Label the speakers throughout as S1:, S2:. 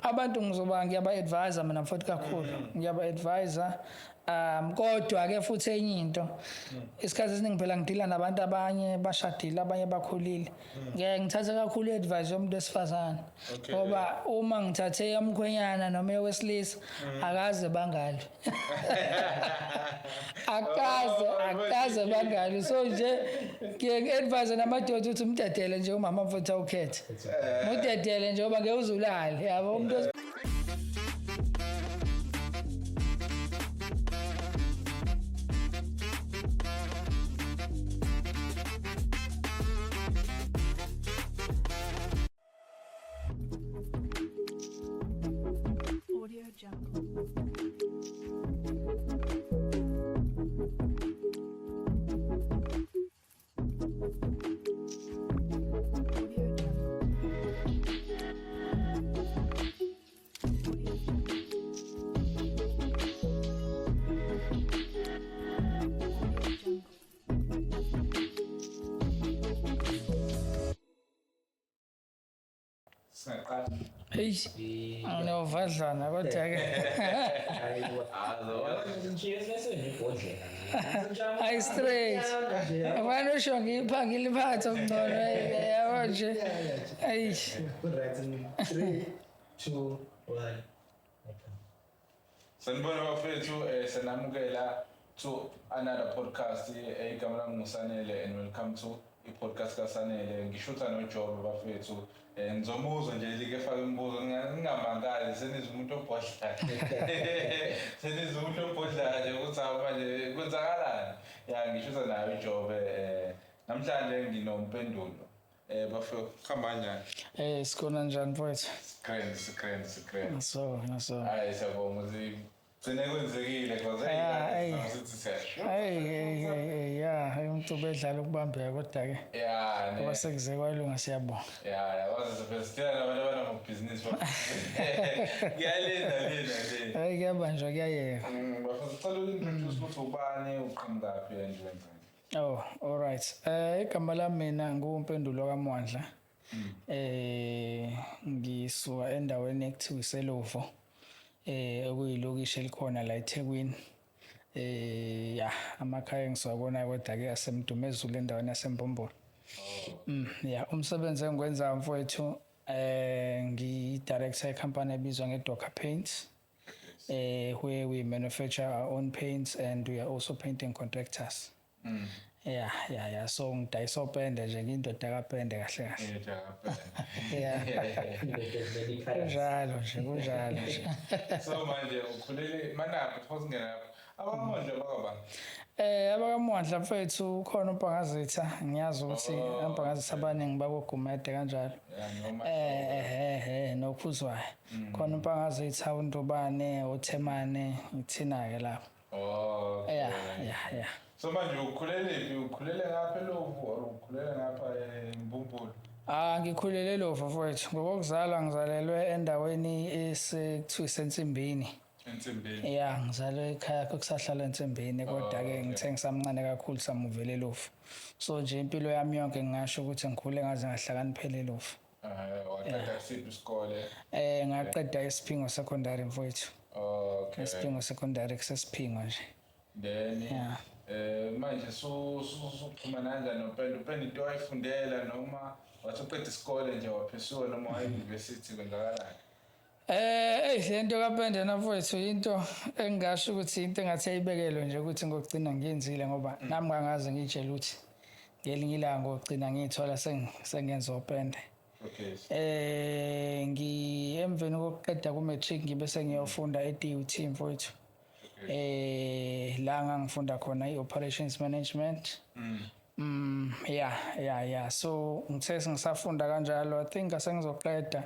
S1: Abantu ngizoba ngiyaba-advise mina mfowethu kakhulu, ngiyaba-advise, kodwa ke futhi enye into, isikhathi esiningi phela ngidila nabantu, abanye bashadile, abanye bakhulile. Ngeke ngithathe kakhulu i-advice yomuntu wesifazane, ngoba uma ngithathe eyomkhwenyana noma eyowesilisa, akaze bangalwi, akaze akaze bangalwi. So nje ngiye ngi-advise namadoda ukuthi umdedele nje umama mfowethu, awukhethe, mudedele nje ngoba ngeke uzulale, yabo, umuntu.
S2: Audio Jungle. Audio Jungle. Audio Jungle. Audio Jungle.
S3: Singaqala.
S1: Eish, nginovadlana kodwa-ke. Hayi, straight abantu usho ngipha ngiliphathe okungcono, yabo nje, eish.
S4: Right, in three, two, one.
S3: Sanibona bafethu, sanamukela to another podcast. Igama lami nguSanele and welcome to i-podcast kaSanele. Ngishutha noJobe bafethu. Ngizomuzwa nje like efaka imibuzo, ningamangali senizwa umuntu obhodlayo. Senizwa umuntu obhodlayo nje ukuthi hawu, manje kwenzakalani? Ya, ngishutha naye uJobe, namhlanje nginoMpendulo. Bafethu, kuhamba kanjani?
S1: Sikhona, njani mfowethu?
S3: Grand, grand, grand.
S1: So so
S3: Hayi, siyabonga ukuthi gcine kwenzekile because
S1: Yeah, ey.
S3: sithi siyasho.
S1: Hey hey hey, ya, umuntu ubedlala ukubambeka kodwa-ke
S3: Ya, ne.
S1: ngoba sekuze kwalunga, siyabonga.
S3: Ya, yabazi sibhesitela nabantu abanamabhizinisi. Kuyalinda linda le.
S1: Hayi, kuyabanjwa, kuyayeka.
S3: Bafethu, sicela uku-introduce ukuthi ubani, uqhamukaphi and wenzani.
S1: Oh, all right. Igama lami mina nguMpendulo kaMwandla. Ngisuka endaweni ekuthiwa iseLovo. Okuyilokishi elikhona la eThekwini. Ya, amakhaya engisuka kona kodwa ke aseMdumezulu, endaweni yaseMbombolo. Ya, umsebenzi engiwenzayo mfowethu, ngiyi-director yecompany ebizwa ngeDocker Paints, where we manufacture our own paints and we are also painting contractors. Yeah. So ngidayisa opende nje, ngiyindoda kapende kahle kahle. Yeah. Kunjalo nje, kunjalo nje.
S3: So manje ukhulele manaphi before singena lapho? AbakaMondla bakabani?
S1: AbakaMondla mfethu, ukhona uMpangazitha, ngiyazi ukuthi
S3: Oh,
S1: uMpangazitha abaningi bakoGumede kanjalo.
S3: Ya, noma
S1: Nokhuzwayo. Khona uMpangazitha, uNdubane, uThemane, ithina ke lapho.
S3: Oh. Okay.
S1: Yeah.
S3: So manje ukhulele phi? Ukhulele ngapha eLovu or ukhulele ngapha eMbumbulu?
S1: Ah, ngikhulele eLovu mfowethu. Ngokokuzalwa ngizalelwe endaweni esekuthiwa iseNsimbini.
S3: Ensimbini.
S1: Ya, ngizalwe ekhaya kusahlala eNsimbini, kodwa ke ngithe ngisamncane kakhulu samuvela eLovu. So nje impilo yami yonke ngingasho ukuthi ngikhule ngaze ngahlakaniphela eLovu.
S3: Waqeda kusiphi isikole?
S1: Ngaqeda eSiphingo Secondary mfowethu.
S3: Okay.
S1: Esiphingo Secondary kuseSiphingo nje.
S3: Then manje suxhumana kanjani noPenda? UPenda into wayifundela noma wathi uqeda isikole nje waphesiwe noma waye university, kwenzakalani?
S1: Ey, lento kaPende na mfowethu, into engingasho ukuthi into engathi ayibekelwe nje ukuthi ngokugcina ngiyenzile, ngoba nami ngangaze ngitshela ukuthi ngelinye ilanga ngokugcina ngiyithola sengenza opende. Ngi emveni kokuqeda ku matric ngibe sengiyofunda e-DUT mfowethu. La ngangifunda khona i-operations management. Yeah. So ngithe ngisafunda kanjalo, I think asengizoqeda.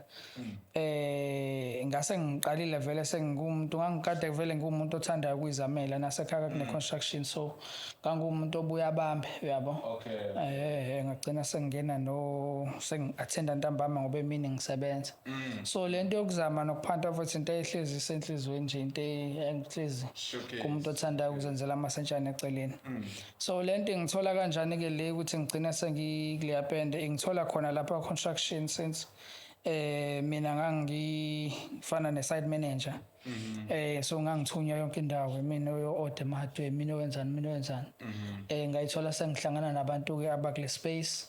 S1: Ngase ngiqalile vele sengingumuntu, ngangikade vele ngumuntu othandayo ukuyizamela nasekhaya kune construction, so ngangumuntu obuya abambe, uyabo. Ngagcina sengingena no sengi-attenda ntambama ngoba emini ngisebenza. So lento yokuzama nokuphanta futhi into ehlezi isenhlizweni nje, into engihlezi kumuntu othandayo ukuzenzela amasentshana eceleni. So lento ngithola kanjani ke le ukuthi ngigcina sengikuleya pende, ingithola khona lapha construction, since Mina ngangifana ne-site manager. So ngangithunywa yonke indawo, mina oyo order ama-hardware, mina owenzani, mina owenzani. Ngayithola sengihlangana nabantu ke abakule space.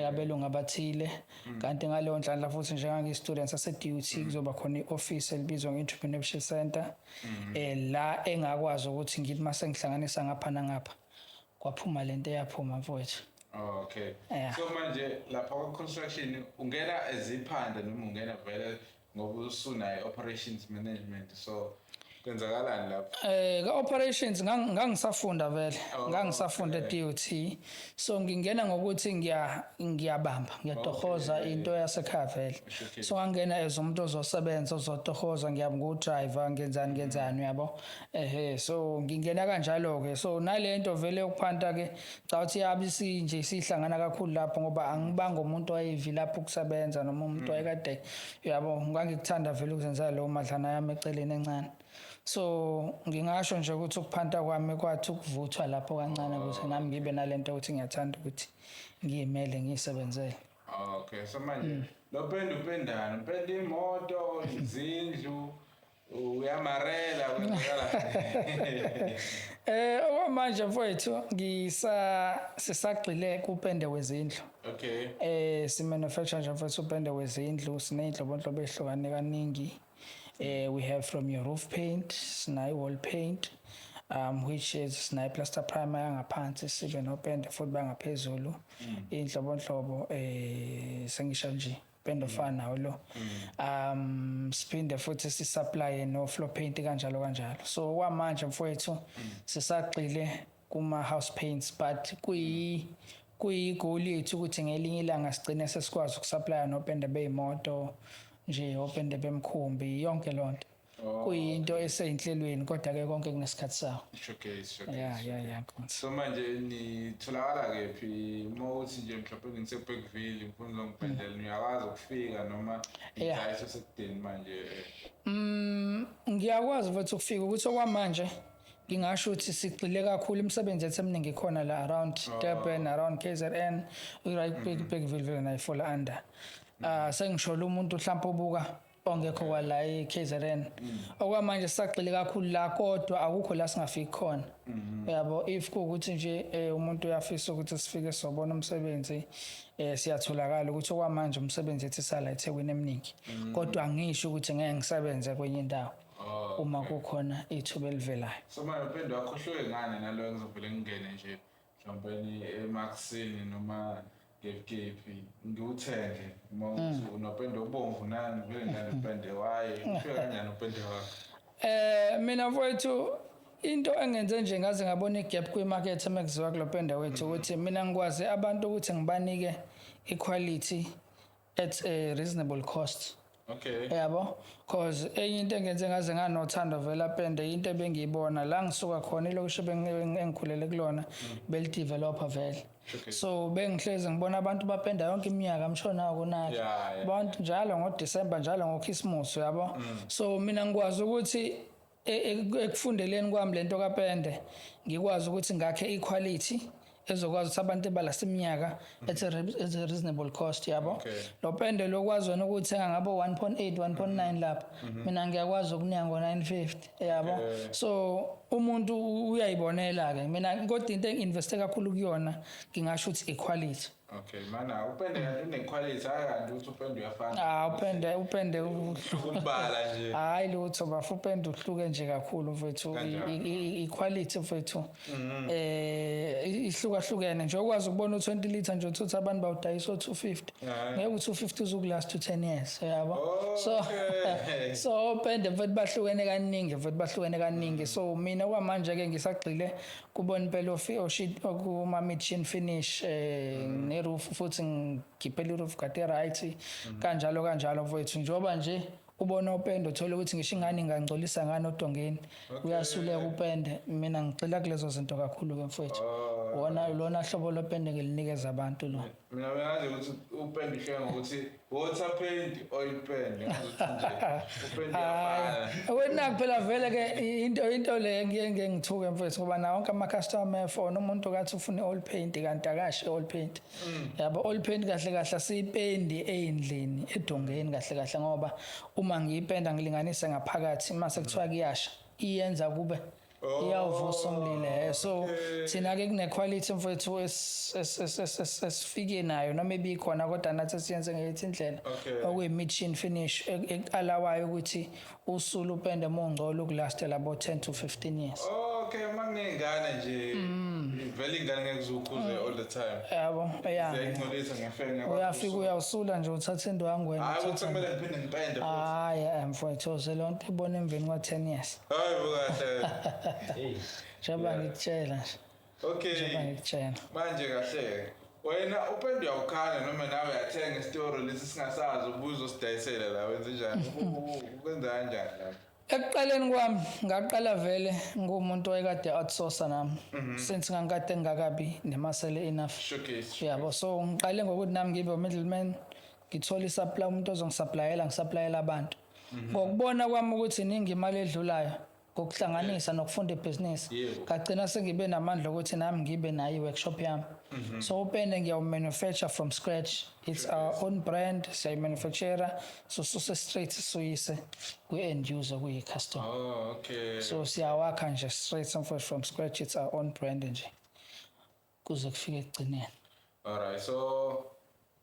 S1: Abelungu abathile. Kanti ngaleyo nhlanhla futhi njengangiyi-student sase-DUT, kuzoba khona i-office elibizwa nge-Entrepreneurship Center. La engakwazi ukuthi ngithi mase ngihlanganisa ngapha nangapha, kwaphuma lento eyaphuma, mfowethu.
S3: Okay.
S1: Yeah.
S3: So manje lapha kwa-construction ungena eziphanda noma ungena vele ngoba usunayo operations management, so kwenzakalani lapho?
S1: Ka operations ngangisafunda vele. Ngangisafunda e-DUT. So ngingena ngokuthi ngiyabamba, ngiyatohoza into yasekhaya vele. So ngangena as umuntu ozosebenza, ozotohoza, ngiyabe driver, ngenzani ngenzani, uyabo. Ehhe, so ngingena kanjalo ke. So nalento vele yokuphanta ke cha uthi yabe isinje sihlangana kakhulu lapho, ngoba angibanga umuntu owayevi lapho ukusebenza noma umuntu wayekade, uyabo, ngangikuthanda vele ukuzenzela leyo madlana yami eceleni encane. So ngingasho nje ukuthi ukuphanta kwami kwathi ukuvuthwa lapho kancane, ukuthi nami ngibe nalento ukuthi ngiyathanda ukuthi ngiyimele, ngiyisebenzele.
S3: Okay, so manje lo penda upendani? Upenda imoto, izindlu, uyamarela, kwenzakalani?
S1: Okwamanje mfowethu sisagxile kupende wezindlu. Si manufacture nje mfowethu upende wezindlu, siney'nhlobonhlobo ey'hlukane kaningi. We have from your roof paint, sinayo wall paint, which is sinayo plaster primer yangaphansi, sibe nopende futhi bangaphezulu. Inhlobonhlobo, sengisho nje upende ofana nawo lo. Siphinde futhi si supply no floor paint, kanjalo kanjalo. So kwamanje mfowethu sisagxile kuma house paints, but kuyi goal yethu ukuthi ngelinye ilanga sigcine sesikwazi ukusupply nopende beyimoto nje, opende bemkhumbi, yonke lonto. Kuyinto eseyinhlelweni, kodwa ke konke kunesikhathi sawo.
S3: Showcase, showcase.
S1: Yeah, Nkosi.
S3: So manje nitholakala kephi? Uma uthi nje mhlawumbe ngise-Bergville, ngifuna uzongipendela, uyakwazi ukufika noma ngidayisa sekudeni manje?
S1: Ngiyakwazi futhi ukufika, ukuthi okwamanje ngingasho ukuthi sigxile kakhulu, imisebenzi yethu eminingi ikhona la around Durban, around KZN, right, Bergville vele nayo fall under. Sengisholo umuntu mhlawumbe obuka ongekho kwala e-KZN. Okwamanje sisagxile kakhulu la, kodwa akukho la singafiki khona. Uyabo, if kuwukuthi nje umuntu uyafisa ukuthi sifike sobona umsebenzi, siyatholakala. Ukuthi okwamanje umsebenzi ethu sala eThekwini eminingi. Kodwa angisho ukuthi ngeke ngisebenze kwenye indawo uma kukhona ithuba elivelayo.
S3: So manje upende wakho uhluke ngani naloyo ngizovele ngingene nje mhlawumbe emaksini noma kephi ngiwuthenge, uma uthi unopende obomvu nani vele nganopende waye, uhluke kanjani upende wakho?
S1: Mina mfowethu, into engenze nje ngaze ngabona igap kwimarket emekuziwa kulopende wethu, ukuthi mina ngikwazi abantu ukuthi ngibanike equality at a reasonable cost. Yabo, cause enye into engenze ngaze nganothando vela pende, into ebengiyibona la ngisuka khona, ilokishi engikhulele kulona belideveloper vele. So bengihlezi ngibona abantu bapenda yonke iminyaka, mshona kunakho. Abantu njalo ngoDecember, njalo ngoChristmas, uyabo. So mina ngikwazi ukuthi ekufundeleni kwami lento kapende, ngikwazi ukuthi ngakhe equality ezokwazi ukuthi abantu balasa iminyaka at a reasonable cost, yabo. Lo pende lokwazi wena ukuthenga ngabo 1.8, 1.9 lapha, mina ngiyakwazi ukunika ngo 950, yabo. So umuntu uyayibonela ke mina, kodwa into engi-investe kakhulu kuyona ngingasho ukuthi equality.
S3: Okay, mana upende kanti une-quality, hayi kanti ukuthi upende uyafana.
S1: Ah, upende
S3: Umbala nje.
S1: Hayi lutho bafo, upende uhluke nje kakhulu mfethu.
S3: Kanjani?
S1: I-quality mfethu ihlukahlukene nje, ukwazi ukubona u20 liter nje uthi abantu bawudayisa o250.
S3: Hhayi.
S1: Ngeke u250 uzukulast 10 years, yabo. So so opende mfethu bahlukene kaningi, mfethu bahlukene kaningi. So mina kwamanje ke ngisagxile kubona impela oshit okuma mid sheen finish, ne roof futhi, ngikhiphela i-roof kade right, kanjalo kanjalo mfethu. Njengoba nje ubona upende, uthola ukuthi ngisho ingane ingangcolisa ngani odongeni, uyasuleka upende. Mina ngigxila kulezo zinto kakhulu ke mfethu. Wona lona hlobo lopende ngilinikeza abantu lo.
S3: Mina bengazi ukuthi upende uhleka ngokuthi water paint, oil paint. Ngazi ukuthi nje upende uyafana.
S1: Wena phela vele ke into le ngiye ngeke ngithuke mfethu, ngoba nawo wonke ama-customer efona, umuntu kathi ufuna i-oil paint kanti akasho i-oil paint. Yabo, oil paint kahle kahle siyipendi ey'ndlini, edongeni kahle kahle, ngoba uma ngiyipenda ngilinganise ngaphakathi, mase kuthiwa kuyasha, iyenza kube iyawuvusa umlilo. So thina ke kune quality mfethu esifike nayo, noma ibikhona, kodwa nathi siyenze ngeyithi indlela, okuyi-mid finish ekalawayo ukuthi usule upende uma ungcola ukulasta labo 10 to 15 years.
S3: Okay, uma kuney'ngane nje, vele iy'ngane ngeke zukhuze all the time.
S1: Yabo, ya.
S3: Ziyayingcolisa ngefene.
S1: Uyafika uyawusula nje, uthatha indwangu wena.
S3: Hayi, ukuthi kumele ngiphinde ngipende futhi.
S1: Hayi, mfowethu, uze leyo nto ibona emveni kwa-10 years.
S3: Hayi bo, kahle.
S4: Hey.
S1: Njengoba ngikutshela nje. Njengoba ngikutshela.
S3: Manje kahle. Wena upende uyawukhanda noma nawe uyathenga esitoro lesi singasazi, ubuye uzosidayisela la, wenze njani? Ukwenza kanjani lapho?
S1: Ekuqaleni kwami ngaqala vele ngumuntu owayekade outsourcer nami, since ngangikade ngingakabi nemasele enough.
S3: Showcase.
S1: Yabo, so ngiqale ngokuthi nami ngibe middleman, ngithole i-supply, umuntu ozongisupplyela, ngisupplyela abantu. Ngokubona kwami ukuthi iningi imali edlulayo ngokuhlanganisa nokufunda ibhizinisi, ngagcina sengibe namandla ukuthi nami ngibe nayo i-workshop yami. So upende ngiyawumanufacture from scratch. It's our own brand, siyayimanufacture, so suse straight suyise kwi-end user, kuyi-customer.
S3: Oh, okay.
S1: So siyawakha nje straight from scratch. It's our own brand nje kuze kufike ekugcineni.
S3: Alright, so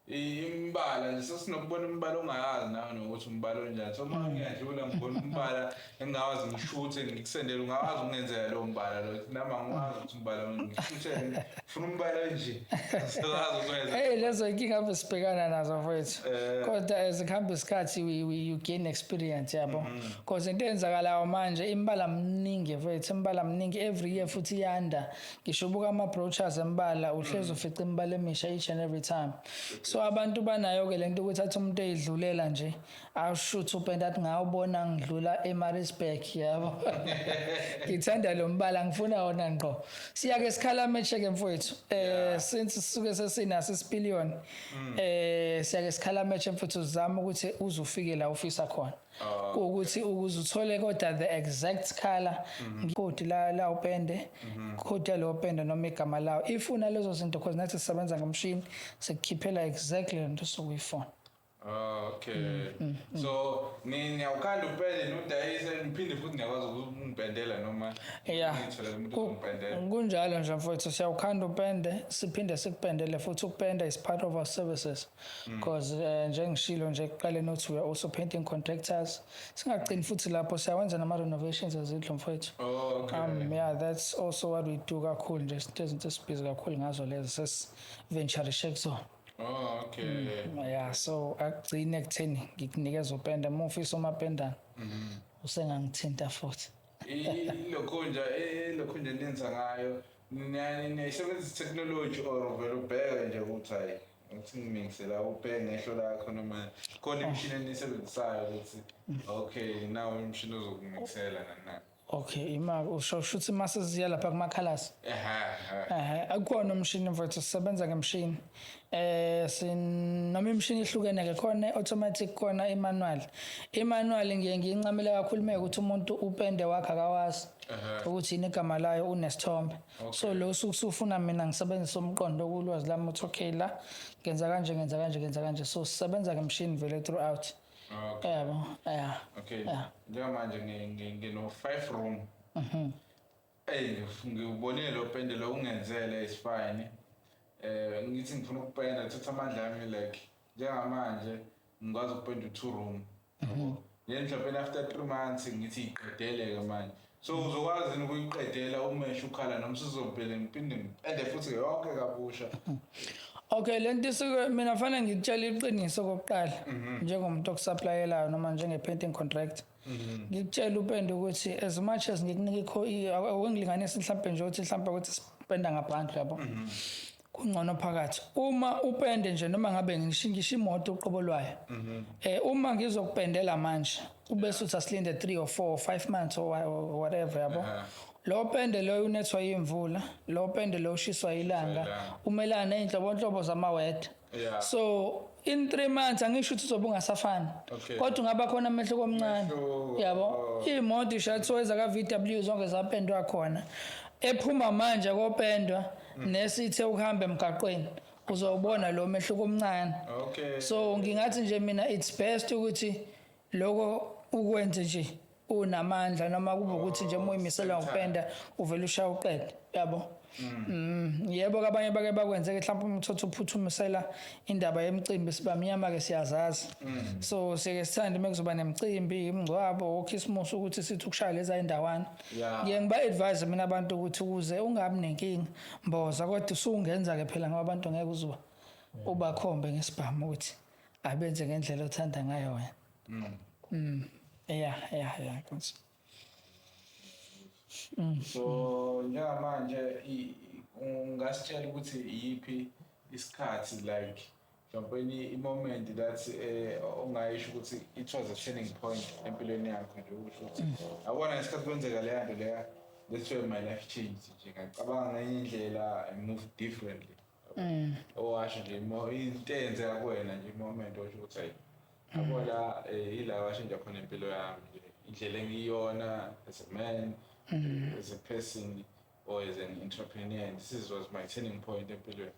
S3: imbala nje sesinokubona umbala ongayazi nawe nokuthi umbala onjani. So uma ngiyadlula ngibona umbala engingawazi, ngishuthe ngikusendele, ungawazi ukungenzela lowo mbala lo? Nami angiwazi ukuthi umbala, ngishuthe ngifuna umbala nje. Siwazi ukwenza.
S1: Hey, lezo inkinga ave sibhekana nazo mfowethu. Kodwa as kuhamba isikhathi you gain experience, yabo. Because into eyenzakalayo manje, imbala mningi mfowethu, imbala mningi every year futhi iyanda. Ngisho ubuka ama brochures embala, uhlezi ufica imbala emisha each and every time. So abantu banayo ke lento ukuthi athi umuntu eyidlulela nje awushuthe upende, athi ngawubona ngidlula eMaritzburg, yabo. Ngithanda lo mbala, ngifuna wona ngqo. Siyake sikhala match ke mfowethu. Since sisuke sesinaso isipiliyoni, siyake sikhala match mfowethu, uzama ukuthi uze ufike la ufisa khona. Ukuthi ukuze uthole kodwa the exact color, code la upende, code yalo pende noma igama lawo. If una lezo zinto, because nathi sisebenza ngomshini, sikukhiphela exactly lento osuke uyifuna.
S3: Oh, okay. So niyawukhanda upende nudayise, niphinde futhi niyakwazi ukungipendela noma ngitholele umuntu ozongipendela?
S1: Kunjalo nje mfowethu, siyawukhanda upende, siphinde sikupendele futhi. Ukupenda is part of our services because njengishilo nje ekuqaleni ukuthi we are also painting contractors. Singagcini futhi lapho, siyawenza nama-renovations ezindlu mfowethu.
S3: Oh, okay.
S1: Yeah, that's also what we do kakhulu nje, izinto esibhizi kakhulu ngazo lezo, sesiventurishe kuzona.
S3: Oh, okay.
S1: Yeah, so akugcine ekutheni ngikunikeza upende. Uma ufisa umapendana, usengangithinta futhi.
S3: Ilokhu nje nenza ngayo, niyayisebenzisa technology or vele ubheke nje ukuthi hayi, uthi ngimixela, ubheke ngehlo lakho, noma khona imishini eniyisebenzisayo ukuthi okay, nawo umshini ozokumixela nani nani?
S1: Okay, ima usho shuthi mase siya lapha kuma-colours.
S3: Ehe.
S1: Ehhe, akukhona umshini mfowethu, sisebenza ngemshini. Sin noma imishini ihlukene ke, khona automatic, khona i-manual. I-manual ngiye ngiyincamele kakhulu meke ukuthi umuntu upende wakhe akawazi ukuthi yini igama layo, unesithombe. So lo usuke usufuna mina ngisebenzise umqondo kulwazi lami ukuthi okay, la ngenza kanje, ngenza kanje, ngenza kanje. So sisebenza ngemshini vele throughout. Yebo, yeah.
S3: Okay.
S1: Yeah.
S3: Njengamanje ngino 5 room. Ey, ngiwubonile lo pende lo ungenzele, is fine. Ngithi ngifuna ukupenda, thatha amandla ami, like njengamanje ngikwazi ukupenda u2 room. Yabo. Then mhlawumbe after 3 months ngithi iqedele ke manje. So uzokwazi yini ukuyiqedela umeshe u-colour, noma usuzobhele ngiphinde ngipende futhi yonke kabusha?
S1: Okay, lento isuke mina fanele ngikutshele iqiniso kokuqala njengomuntu okusupplyelayo noma njenge painting contractor. Ngikutshela upende ukuthi as much as ngikunika ikho, awungilinganisa mhlawumbe nje ukuthi mhlawumbe ukuthi sipenda ngaphandle, yabo. Kungcono phakathi. Uma upende nje, noma ngabe ngisho imoto uqobo lwayo. Uma ngizokupendela manje, ubese uthi asilinde 3 or 4 or 5 months or whatever, yabo. Lo pende loyo unethwa yimvula, lo pende lo ushiswa ilanga,
S3: Ilanga.
S1: umelana nezinhlobonhlobo zama-weather. So in 3 months angisho ukuthi uzobe ungasafani. Kodwa ungaba khona amehluko omncane.
S3: Umehluko,
S1: Yabo?
S3: oh.
S1: Iy'moto ishathiwa ezaka-VW zonke zapendwa khona. Ephuma manje kopendwa nesithe ukuhamba emgaqweni uzowubona lo mehluko omncane. So ngingathi nje mina it's best ukuthi lokho ukwenze nje unamandla, noma kube ukuthi nje uma uyimisela ngokupenda uvele ushaya uqede, yabo. Yebo, kabanye bake bakwenzeke mhlawumbe uma uthatha uphuthumisela indaba yemicimbi, sibamnyama ke siyazazi. So sike sithande uma kuzoba nemicimbi, imingcwabo, okhisimusi, ukuthi sithi ukushaya leza indawana. Ngiye ngiba advise mina abantu ukuthi ukuze ungabi nenkinga mboza, kodwa usungenza ke phela ngoba abantu ngeke uzuba ubakhombe ngesibhamu ukuthi abenze ngendlela othanda ngayo wena. Yeah, Nkosi.
S3: So njengamanje ungasitshela ukuthi iyiphi isikhathi, like mhlawumbe i-moment that ongayisho ukuthi it was a turning point empilweni yakho nje, usho ukuthi yabona ngesikhathi kwenzeka leya nto leya, that's where my life changed nje, ngacabanga ngenye indlela, I moved differently? Owasho nje into eyenzeka kuwena nje, i-moment osho ukuthi hayi, yabo la, ila washintsha khona impilo yami nje, indlela engiyona as a man, as a person or as an entrepreneur, and this was my turning point empilweni.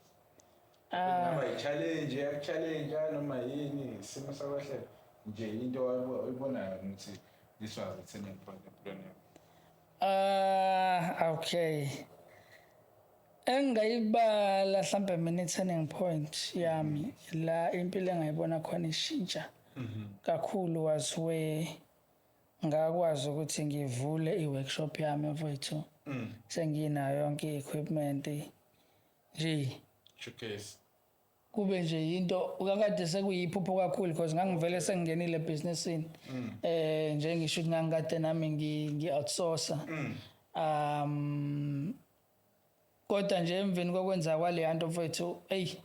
S3: Kungaba i-challenge, yaku-challenge noma yini, isimo sakwehlela nje, into oyibonayo ukuthi this was a turning point empilweni yami.
S1: Ah, okay. Engayibala mhlambe mina i-turning point yami la impilo engayibona khona ishintsha kakhulu was where ngakwazi ukuthi ngivule i-workshop yami, mfowethu. Senginayo yonke i-equipment nje.
S3: Showcase.
S1: Kube nje into kakade sekuyiphupho kakhulu because ngangivele sengingenile ebhizinisini. Nje ngisho ukuthi ngangikade nami ngi-outsource. Kodwa nje emveni kokwenza kwale nto, mfowethu, ey,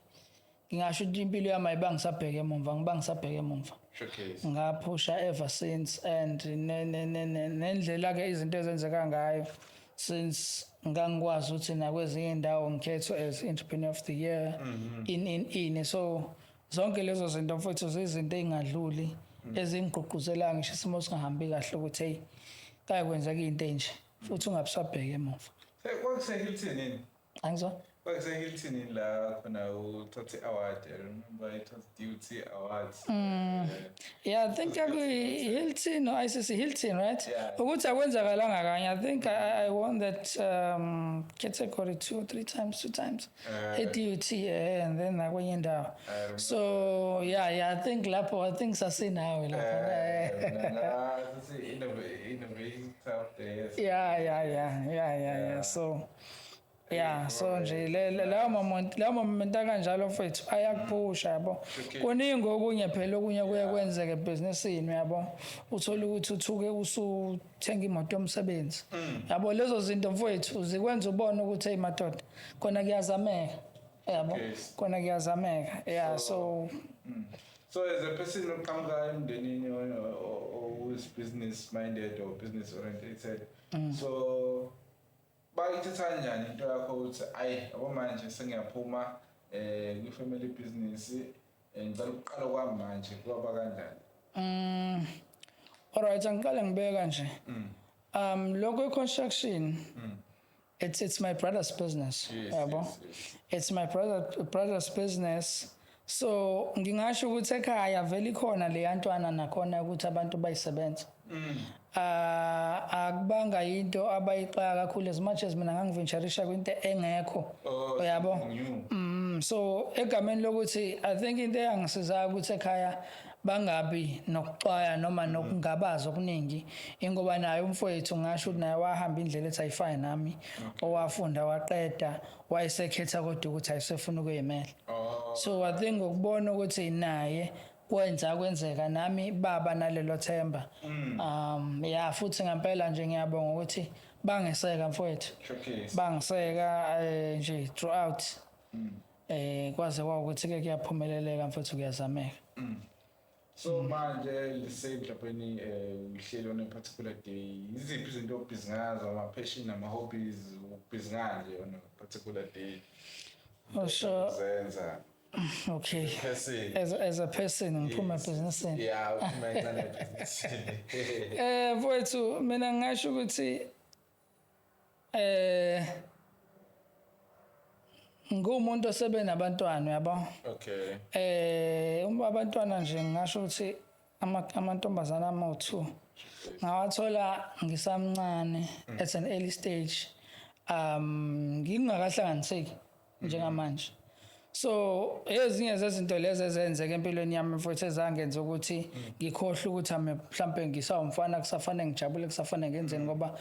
S1: ngingasho ukuthi impilo yami ayibange ngisabheke emumva, ngiba ngisabheke emumva.
S3: Showcase.
S1: Ngaphusha ever since and nendlela ke izinto ezenzeka ngayo since ngangikwazi ukuthi nakwezinye indawo ngikhethwe as entrepreneur of the year in so zonke lezo zinto, mfowethu, zizinto ey'ngadluli ezingigqugquzela ngisho isimo singahambi kahle ukuthi hey, kake kwenzeka into enje futhi ungabusabheka emuva.
S3: Kwakuse-Hilton yini?
S1: Angizwa?
S3: Kwakuse-Hilton yini la khona uthathe i-award? I remember it was DUT Awards.
S1: Yeah, I think Hilton or ICC Hilton, right?
S3: Yeah.
S1: Ukuthi akwenzakalanga kanye. I think I won that category two or three times, two times. At DUT, and then nakwenye indawo.
S3: I remember.
S1: So yeah, I think lapho, I think sasinawe lapho.
S3: Innovator of the year.
S1: Yeah. So yeah, so nje lawo moment akanjalo, mfethu, ayakuphusha, yabo. Kuningi okunye phela, okunye kuye kwenzeka ebhizinisini, yabo. Uthola ukuthi uthuke usuthenga imoto yomsebenzi. Yabo, lezo zinto, mfethu, zikwenza ubone ukuthi hey madoda, khona kuyazameka. Yabo. Khona kuyazameka. Yeah, so
S3: So as a person oqhamuka emndenini who is business minded or business oriented, so bayithatha kanjani into yakho ukuthi ayi, yabo, manje sengiyaphuma kwi-family business, ngicela ukuqala kwami manje? Kwaba kanjani?
S1: Alright, angiqale ngibeka kanje. Lokho construction, it's my brother's business. Yabo. It's my brother's business. So ngingasho ukuthi ekhaya vele ikhona le yantwana nakhona ukuthi abantu bayisebenza. Ah, akubanga into abayixaka kakhulu as much as mina ngangiventurisha kwinto engekho.
S3: Oh,
S1: Uyabo?
S3: something new.
S1: So egameni lokuthi I think into eyangisizayo ukuthi ekhaya bangabi nokuxwaya noma nokungabaza okuningi, ingoba naye umfowethu ngasho ukuthi naye wahamba indlela ethi ayifane nami, owafunda waqeda, wayesekhetha kodwa ukuthi ayisefuna ukuyimela. So I think ngokubona ukuthi naye kwenza kwenzeka, nami baba nalelo themba. Yeah, futhi ngempela nje ngiyabonga ukuthi bangiseka, mfowethu.
S3: Showcase.
S1: Bangiseka nje throughout, kwaze kwawukuthi ke kuyaphumeleleka, mfowethu, kuyazameka.
S3: So manje let's say mhlawumbe uhleli on a particular day, iziphi izinto obhizi ngazo, ama-passion nama-hobbies, ubhizi ngani nje on a particular day?
S1: Oh, sure.
S3: Zenza.
S1: Okay.
S3: Person.
S1: As a person ngiphuma ebhizinisini.
S3: Yeah, uphuma kancane ebhizinisini.
S1: Mfowethu, mina ngingasho ukuthi ngumuntu osebe nabantwana, uyabo. Uma abantwana nje ngingasho ukuthi amantombazana ama-2 ngawathola ngisamncane at an early stage, ngingakahlanganiseki njengamanje. So ezinye zezinto lezo ezenzeka empilweni yami, mfowethu, ezangenza ukuthi ngikhohlwe ukuthi ame mhlambe ngisawumfana, kusafanele ngijabule, kusafanele ngenzeni, ngoba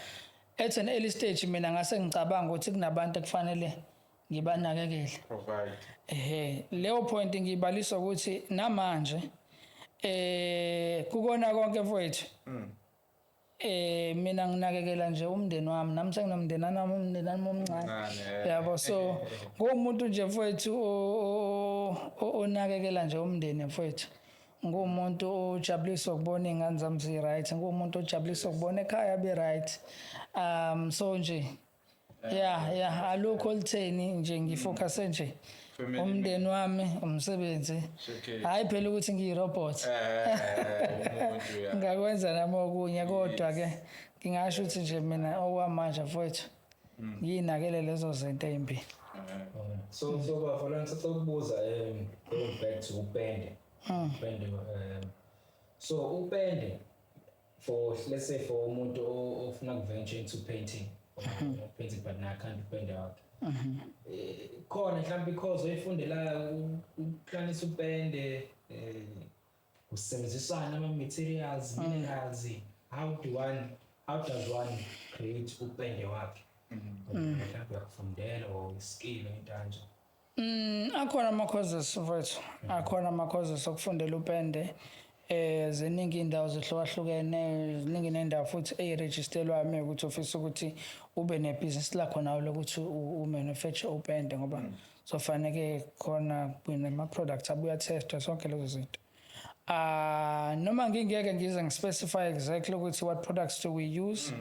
S1: at an early stage mina ngase ngicabanga ukuthi kunabantu ekufanele ngibanakekele.
S3: Provide.
S1: Ehhe, leyo point ngiyibalisa ukuthi namanje kukona konke, mfowethu, mina nginakekela nje umndeni wami, nami senginomndeni wami, umndeni wami omncane.
S3: Omncane, eh.
S1: Yabo, so ngumuntu nje, mfowethu, onakekela nje umndeni, mfowethu. Ngumuntu ojabuliswa ukubona iy'ngane zami zi-right, ngumuntu ojabuliswa ukubona ekhaya be-right. So nje yeah, alukho olutheni nje, ngifocuse nje
S3: Family.
S1: Umndeni wami, umsebenzi.
S3: Okay.
S1: Hayi phela ukuthi ngiyi-robot.
S3: Umuntu ya.
S1: Ngakwenza nami okunye, kodwa ke ngingasho ukuthi nje mina okwamanje, mfowethu, ngiyinakele lezo zinto ey'mbi.
S4: So bafo, la ngithatha ukubuza, going back to upende. Upende, so upende for, let's say, for umuntu ofuna kuventure into painting or painting but nakhanda upende wakhe. Khona mhlawumbe i-course oyifundelayo ukuhlanganisa upende, usebenzisana ama materials, minerals, how does one create upende wakhe? Mhlawumbe uyakufundela or skill into kanje.
S1: Akhona ama-courses, mfowethu, akhona ama-courses okufundela upende. Ziningi indawo zihlukahlukene, ziningi nendawo futhi eyirejisterwayo uma ukuthi ufisa ukuthi ube nebhizinisi lakho nawe lokuthi u-manufacture upende, ngoba sofaneke khona nama-products abuye athestwe, zonke lezo zinto. Noma ngingeke ngize ngispecify exactly ukuthi what products do we use,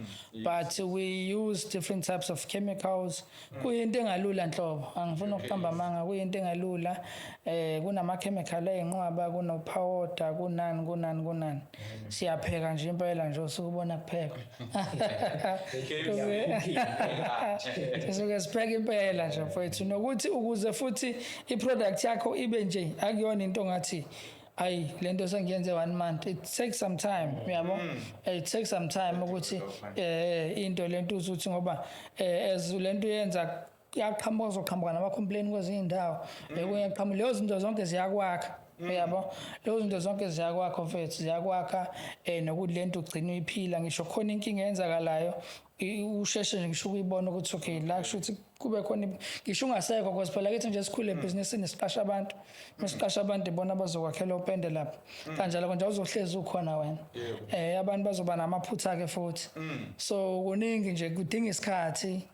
S1: but we use different types of chemicals. Kuyinto engalula nhlobo, angifuni ukuqamba amanga, kuyinto engalula. Kunama chemical ayinqwaba, kuno powder, kunani kunani kunani. Siyapheka nje impela nje, usukubona kuphekwa. Sisuke sipheka impela nje, mfowethu, nokuthi ukuze futhi i-product yakho ibe nje akuyona into ngathi ayi lento sengiyenze one month. It takes some time, uyabo, it takes some time ukuthi into lento uzuthi ngoba as lento yenza yaqhamuka, uzoqhamuka nama complain kwezinye indawo, ekunye qhamuka lezo zinto zonke ziyakwakha, uyabo, lezo zinto zonke ziyakwakha, mfethu, ziyakwakha, nokuthi lento ugcina uyiphila ngisho khona inkinga eyenzakalayo, usheshe nje ngisho ukuyibona ukuthi okay, la kusho ukuthi kube khona ngisho ungasekho, because phela kithi nje sikhule ebhizinisini siqasha abantu, masiqasha abantu ibona abazokwakhela upende lapha kanjalo konje, awuzohlezi ukhona wena, abantu bazoba namaphutha ke futhi. So kuningi nje kudinga isikhathi,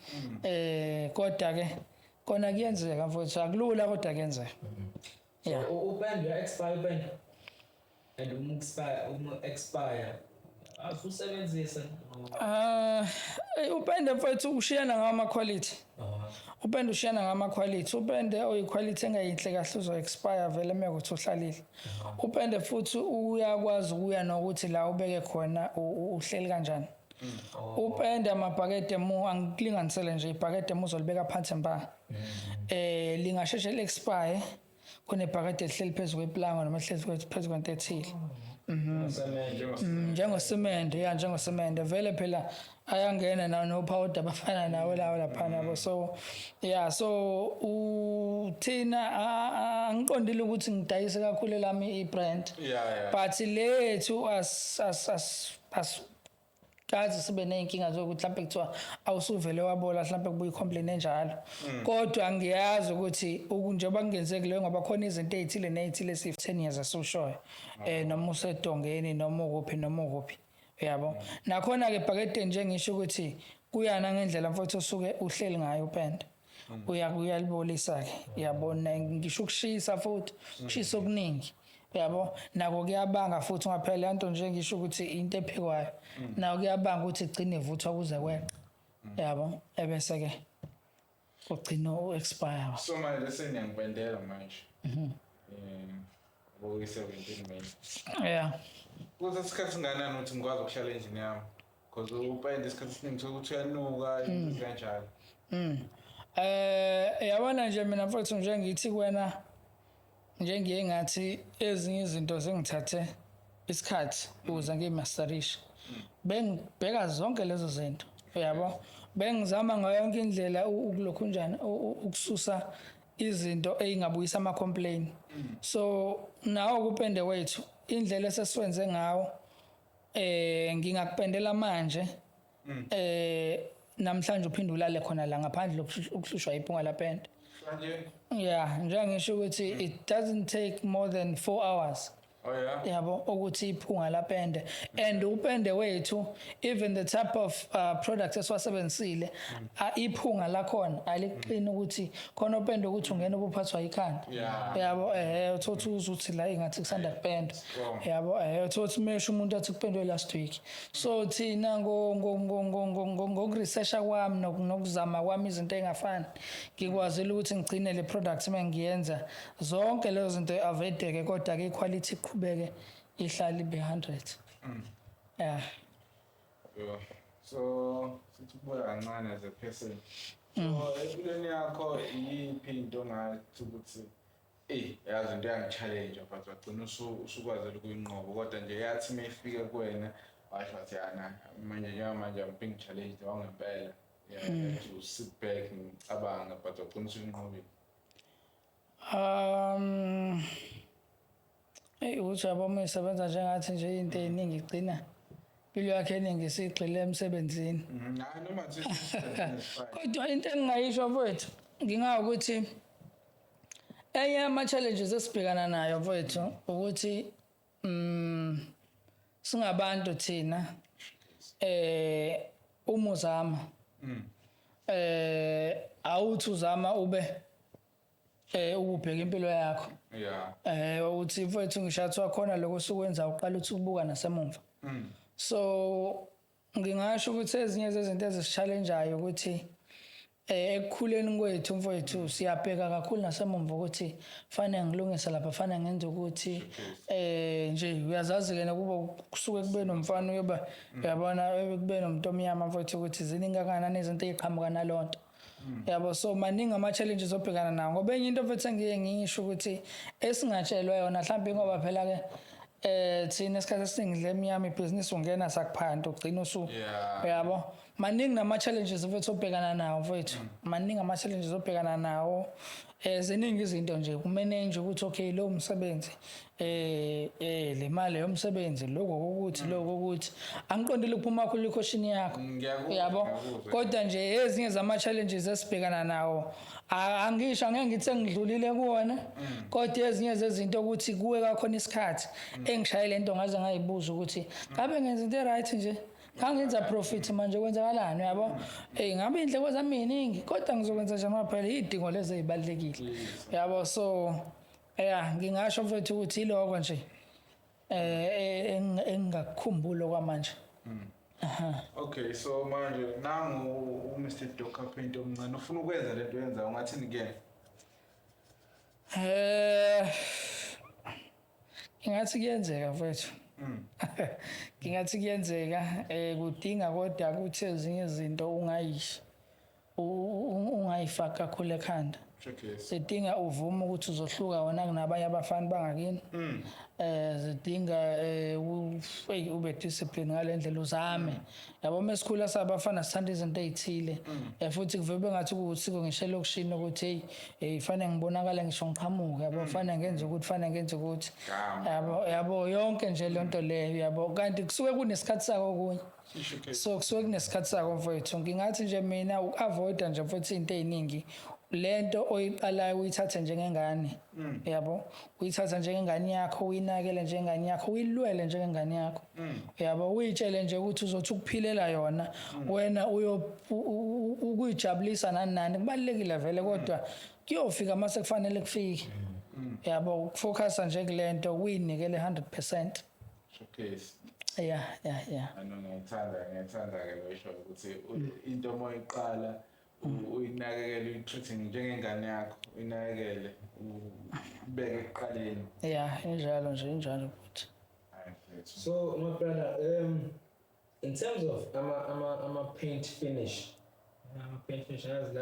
S1: kodwa ke kona kuyenzeka, mfowethu, akulula kodwa kuyenzeka.
S4: So
S1: Yeah.
S4: Upende uya expire upende. And uma expire asusebenzisa.
S1: Upende, mfowethu, ushiyana ngama quality. Upende ushiyana ngama quality. Upende oyiquality engayinhle kahle uzo expire vele uma kuthi uhlalile. Upende futhi uyakwazi ukuya nokuthi la ubeke khona uhleli kanjani. Upende amabhakede mu angikulinganisele nje ibhakede mu uzolibeka phansi mba. Lingasheshe li expire kunebhakede elihleli phezulu kweplango noma elihleli phezulu kwento ethile. Njengosimende, ya, njengosimende vele phela ayangena nawo no-powder abafana nawo lawo laphana yabo. So yeah, so uthina angiqondile ukuthi ngidayise kakhulu elami i-brand, but lethu as as as as kazi sibe ney'nkinga zokuthi mhlawumbe kuthiwa awusuvele wabola, mhlawumbe kubuye i-complain enjalo, kodwa ngiyazi ukuthi njengoba kungenzeki leyo, ngoba khona izinto ey'thile ney'thile esiyi-10 years esiwushoyo, noma usedongeni noma ukuphi noma ukuphi, uyabo. Nakhona-ke ebhakedeni nje ngisho ukuthi kuyana ngendlela, mfowethu, osuke uhleli ngayo upende, uyalibolisa-ke, uyabona, ngisho ukushisa futhi ukushisa okuningi. Yabo, nako kuyabanga futhi ngaphela le nto nje ngisho ukuthi into ephekwayo. Nako kuyabanga ukuthi igcine ivuthwa kuze kweqe. Yabo, ebese ke kugcina u-expire.
S3: So manje lese niyangipendela manje. Kuyi-17 May.
S1: Yeah.
S3: Kuthatha isikhathi singanani ukuthi ngikwazi ukuhlala endlini yami? Because upende isikhathi esiningi thola ukuthi uyanuka into kanjalo.
S1: Yabona nje mina mfowethu, nje ngithi kuwena, njengiye ngathi ezinye izinto zingithathe isikhathi ukuze ngiyimasterishe. Bengibheka zonke lezo zinto, uyabo, bengizama ngayo yonke indlela ukulokhunjani ukususa izinto ey'ngabuyisa ama-complain. So nawo kupende wethu, indlela esesiwenze ngawo, ngingakupendela manje namhlanje, uphinde ulale khona la ngaphandle ukuhlushwa iphunga lapende.
S3: Manje.
S1: Yeah, njengisho ukuthi it doesn't take more than 4 hours.
S3: Oh yeah.
S1: Yabo, ukuthi iphunga lapende and upende wethu, even the type of products esiwasebenzisile, iphunga lakhona aliqini ukuthi khona upende ukuthi ungena ubuphathwa ikhanda. Yabo, uthothi uzuthi la ingathi kusanda kupendwa.
S3: Strong.
S1: Yabo, uthothi mesho umuntu athi kupendwe last week. So thina ngo ngo ngo ngo ngo ngo ngokuresearcha kwami nokuzama kwami izinto engafani, ngikwazile ukuthi ngigcine le product mengiyenza zonke lezo zinto avoideke, kodwa ke iquality iqhubeke ihlale ibe 100. Yeah.
S3: Yeah. So sithi ukubuya kancane as a person. So empilweni yakho iyiphi into ongathi ukuthi yazi into yangi-challenge, but wagcina usukwazela ukuyinqoba, kodwa nje yathi uma ifika kuwena washo wathi, yana manje, njengamanje I'm being challenged wangempela. Yeah, I have to sit back ngicabanga, but wagcina usuyinqobile.
S1: Hey, uthi yabo, uma isebenza njengathi nje into eziningi igcina impilo yakhe eningi isigxile emsebenzini.
S3: Hayi, noma thi it's fine.
S1: Kodwa into engingayisho mfowethu, ngingawukuthi enye yama-challenges esibhekana nayo mfowethu ukuthi singabantu thina, uma uzama awuthi uzama ube ubheka impilo yakho. Uthi mfowethu, ngisho athiwa khona lokho osuwenza, uqala uthi ukubuka nasemumva. So ngingasho ukuthi ezinye zezinto ezisichallengeayo ukuthi ekukhuleni kwethu mfowethu siyabheka kakhulu nasemumva ukuthi fanele ngilungise lapha, fanele ngenze ukuthi nje uyazazi ke kuba kusuke kube nomfana uyoba, uyabona, kube nomuntu omnyama mfowethu, ukuthi ziningi kangakanani izinto eziqhamuka nalonto, yabo. So maningi ama-challenges obhekana nawo, ngoba enye into mfethu engiye ngisho ukuthi esingatshelwa yona mhlawumbe, ngoba phela ke thina isikhathi esiningi le emnyama ibhizinisi ungena sakuphanda, ugcina usu uyabo, maningi nama-challenges mfethu obhekana nawo mfethu, maningi ama-challenges obhekana nawo. Ziningi izinto nje kumanage ukuthi okay, lo msebenzi, le mali yomsebenzi, lokho ukuthi lokho ukuthi angiqondile ukuphuma kakhulu iquestion yakho.
S3: Ngiyakuzwa,
S1: Uyabo,
S3: ngiyakuzwa.
S1: kodwa nje ezinye zama-challenges esibhekana nawo, angisho, angeke ngithi sengidlulile kuwona, kodwa ezinye zezinto ukuthi kuwe kakhona isikhathi engishayele into ngaze ngayibuza ukuthi ngabe ngenza into e-right nje, ngangenza profit, manje kwenzakalani, uyabo? Ngabe indleko zami yiningi, kodwa ngizokwenza nje ngoba phela iy'dingo lezi ey'balulekile, yabo. So yeah, ngingasho mfethu ukuthi iloko nje engingakukhumbula kwamanje.
S3: Okay, so manje nangu uMr Docker Paint omncane ufuna ukwenza lento yenza, ungathini kuyena?
S1: Ngingathi kuyenzeka mfethu. Ngingathi kuyenzeka, kudinga kodwa ukuthi ezinye izinto ungayishi ungayifaki kakhulu ekhanda. Zidinga uvume ukuthi uzohluka wena kunabanye abafana bangakini. Zidinga hey, ube discipline ngale ndlela, uzame. Yabo, mesikhula sabafana sithanda izinto ezithile. Futhi kuvebe ngathi kuwusiko ngisho elokishini ukuthi hey, hey, fanele ngibonakale ngisho ngiqhamuke, yabo, fanele ngenze ukuthi, fanele ngenze ukuthi.
S3: Gama.
S1: Yabo, yonke nje lonto leyo, yabo, kanti kusuke kunesikhathi sako okunye. So kusuke kunesikhathi sako mfowethu. Ngingathi nje mina uku-avoida nje mfowethu izinto ey'ningi, lento oyiqalayo uyithathe njengengane, yabo, uyithatha njengengane yakho, uyinakele njengengane yakho, uyilwele njengengane yakho, yabo, uyitshele nje ukuthi uzothi ukuphilela yona wena, uyo ukuyijabulisa nani nani kubalulekile vele, kodwa kuyofika mase kufanele kufike. Yabo, ukufocusa nje kulento, uyinikele 100%.
S3: Showcase.
S1: Yeah.
S3: Ano, ngiyayithanda ke lo isho ukuthi into uma uyiqala uyinakekele, uyitreat njengengane yakho, uyinakekele, ubeke ekuqaleni.
S1: Yeah, injalo nje, injalo futhi.
S3: Hayi mfethu.
S4: So my brother, in terms of ama paint finish angazi la,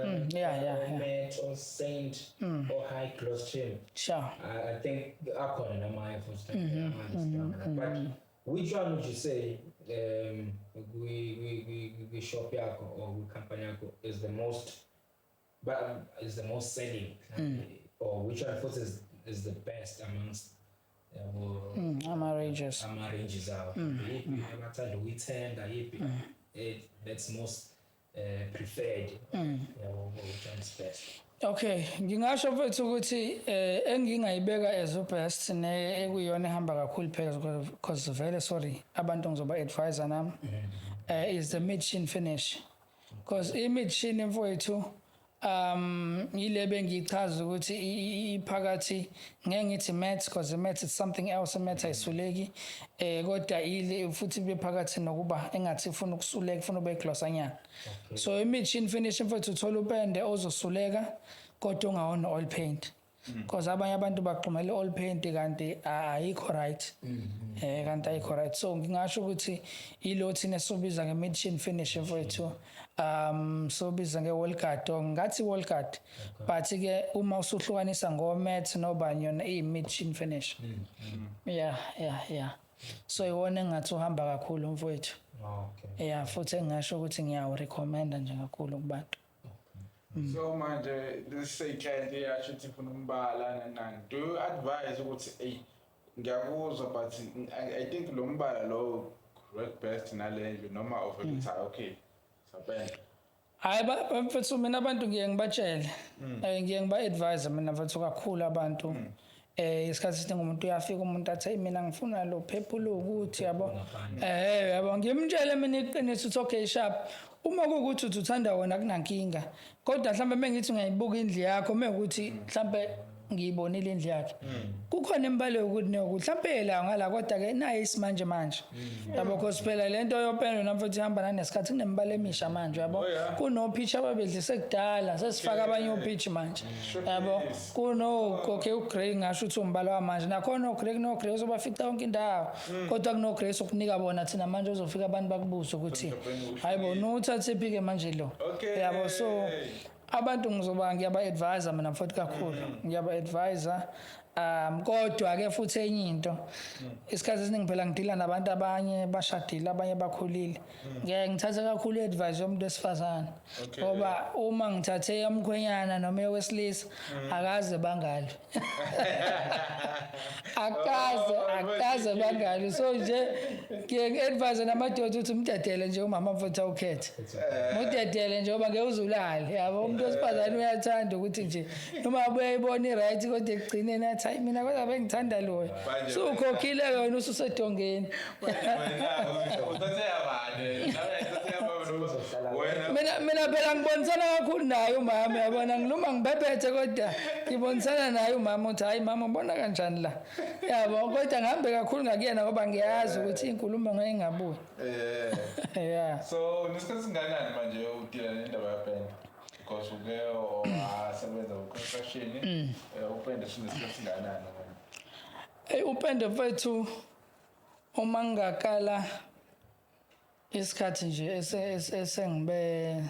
S4: or matte or saint or high gloss trim. I think akhona namanye futhi like, but which one would you say kwi shop yakho or kwi company yakho is the most selling, or which one futhi is the best amongst, yabo,
S1: Ama ranges?
S4: Ama ranges awo, yiphi abathanda ukuyithenga, yiphi that's most preferred, yabo, which one is best?
S1: Okay, ngingasho mfethu ukuthi engingayibeka as best ne ekuyona ehamba kakhulu phela, because vele, sorry, abantu ngizoba advisor nami, is the mid sheen finish, because i mid sheen mfowethu ile bengichaza ukuthi iphakathi, ngeke ngithi matte because the matte is something else, matte ayisuleki, kodwa ile futhi bephakathi nokuba engathi ifuna ukusuleka, ifuna ube glossanyana. So i mid sheen finish mfowethu, uthola upende ozosuleka kodwa ungawona oil paint, because abanye abantu bagxumela oil paint kanti ayikho right, kanti ayikho right. So ngingasho ukuthi ilo thina sobiza nge-mid sheen finish mfowethu, sobiza nge-wall guard or ngathi wall guard, but ke uma usuhlukanisa ngo-matte nobani, yona iyi-mid sheen finish. Yeah, so iwona engathi uhamba kakhulu mfowethu. Yeah, futhi engingasho ukuthi ngiyawu-recommenda nje kakhulu kubantu.
S3: So manje let's say client iyasho ukuthi ifuna umbala nani nani, do you advise ukuthi, "Ey, ngiyakuzwa, but I think lo mbala lo work best nale ndlu," noma uvele uthi, "Hayi, okay, sapenda"?
S1: Hayi mfethu, mina abantu ngiye ngibatshele, ngiye ngiba-advise mina mfethu kakhulu abantu. Isikhathi esiningi umuntu uyafika, umuntu athi, "Hey, mina ngifuna lo purple," ukuthi yabo, yabo, ngimtshele mina iqiniso ukuthi, "Okay, sharp, uma kuwukuthi uthi uthanda wona, kunankinga, kodwa mhlawumbe mengithi ungayibuka indlu yakho, mekuthi mhlawumbe ngiyibonile indlu yakhe, kukhona imibala yokuthi neyokuthi mhlawumbe la ngala, kodwa ke nayo isimanje manje, yabo, cause phela lento yopendo namfuthi ihamba nanesikhathi, kunemibala emisha manje, yabo."
S3: Oh, yeah.
S1: Kuno-peach ababedlise kudala, sesifaka abanye o-peach manje, yabo. Kuno, okay, u-grey, ngasho ukuthi umbala wamanje nakhona o-grey, kuno-grey ozobafica yonke indawo, kodwa kuno-grey sokunika bona thina manje, uzofika abantu bakubuze ukuthi, "Hayi bo, nuthathephi-ke manje lo?" Yabo, so abantu ngizoba ngiyaba-advise mina mfowethu kakhulu, ngiyaba-advise. Kodwa ke futhi enye into, isikhathi esiningi phela ngidila nabantu, abanye bashadile, abanye bakhulile, ngeke ngithathe kakhulu i-advice yomuntu wesifazane, ngoba uma ngithathe eyomkhwenyana noma eyowesilisa, akaze bangalwi, akaze akaze bangalwi. So nje ngiye ngi-advise namadoda ukuthi umdedele nje umama mfowethu, awukhethe, mudedele nje, ngoba ngeke uzulale, yabo. Umuntu wesifazane uyathanda ukuthi nje noma abuye ayibone i-right, kodwa ekugcineni athi, "Hayi, mina kodwa bengithanda loyo."
S3: Manje
S1: So ukhokhile wena ususedongeni.
S3: Wena uthathe yabani? Nawe uthathe yabani wena?
S1: Mina phela ngibonisana kakhulu naye umama, yabona, ngiluma ngibebhethe, kodwa ngibonisana naye umama uthi, "Hayi mama, ubona kanjani la?" Yabo, kodwa ngihambe kakhulu ngakuyena ngoba ngiyazi ukuthi inkulumo ngeke ingabuyi. Yeah.
S3: So nesikhathi singanani manje udila nendaba yapende? Because uke wasebenza ku-construction, upende sinesikhathi singanani wena?
S1: Hey, upende mfethu, uma ngingakala isikhathi nje esengibe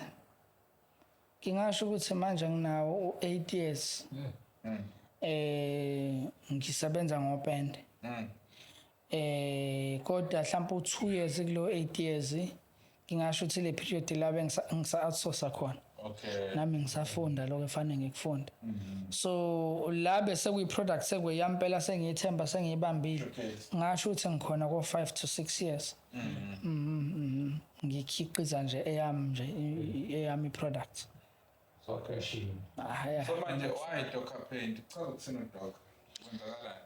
S1: ngingasho ukuthi manje nginawo u8 years ngisebenza ngopende. Kodwa mhlawumbe u2 years kulo 8 years, ngingasho ukuthi le period la bengisa ngisa outsource khona. Nami ngisafunda lokho efanele ngikufunda, so la bese kuyi product sekuyampela, sengiyithemba, sengiyibambile. Ngasho ukuthi ngikhona ko 5 to 6 years ngikhiqiza nje eyami nje eyami product.
S3: Okay.
S1: Ah, yeah.
S3: So manje why Docker Paint? Chaza ukuthini uDocker? Kwenzakalani?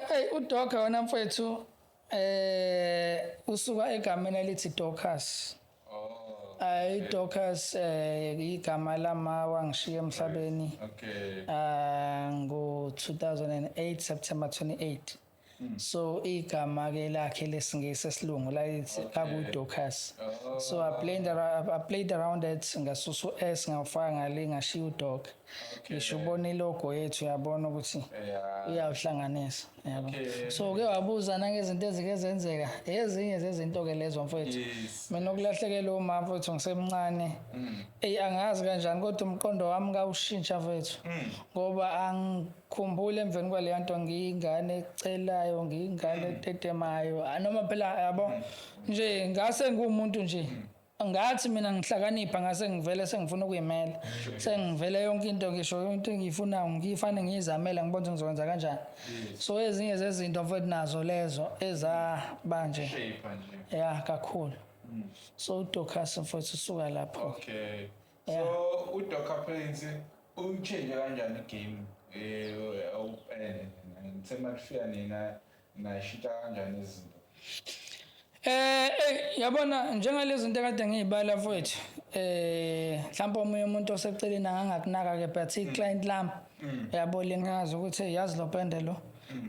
S1: Hey, uDocker wona mfethu usuka egameni elithi Dorcas.
S3: Oh.
S1: I-Dorcas igama lama wangishiya emhlabeni ngo 2008 September 28. So igama ke lakhe lesingisi esilungu layithi kaku Dorcas.
S3: Oh.
S1: So I played around it, ngasusa u-S, ngawufaka ngale, ngashiya uDoc. Ngisho ubona ilogo yethu, uyabona ukuthi iyawuhlanganisa, yabo. So ke wabuza nangezinto ezike zenzeka, ezinye zezinto ke lezo, mfowethu. Mina ukulahlekelwa uma, mfowethu, ngisemncane, eyi, angazi kanjani, kodwa umqondo wami kawushintsha, mfowethu, ngoba angikhumbuli emveni kwaleyo nto ngiyingane ecelayo, ngiyingane etetemayo. Ah, noma phela yabo nje ngase nguwumuntu nje ngathi mina ngihlakanipha, ngase ngivele sengifuna ukuyimela, sengivele yonke into, ngisho into engiyifunayo ngiyifane ngiyizamele, ngibone ukuthi ngizokwenza kanjani. So ezinye zezinto, mfowethu, nazo lezo ezaba nje
S3: Shape nje.
S1: Ya, kakhulu. So uDorcas, mfowethu, usuka lapho.
S3: Okay. So uDocker Paints uyichange kanjani igame open ngithe makufika nina nashintsha kanjani izinto?
S1: Yabona njengalezi zinto ekade ngiyibala, mfowethu, mhlawumbe omunye umuntu oseceleni angangakunaka ke, but i-client lami, yabo, lingazi ukuthi, hey, yazi lo pende lo,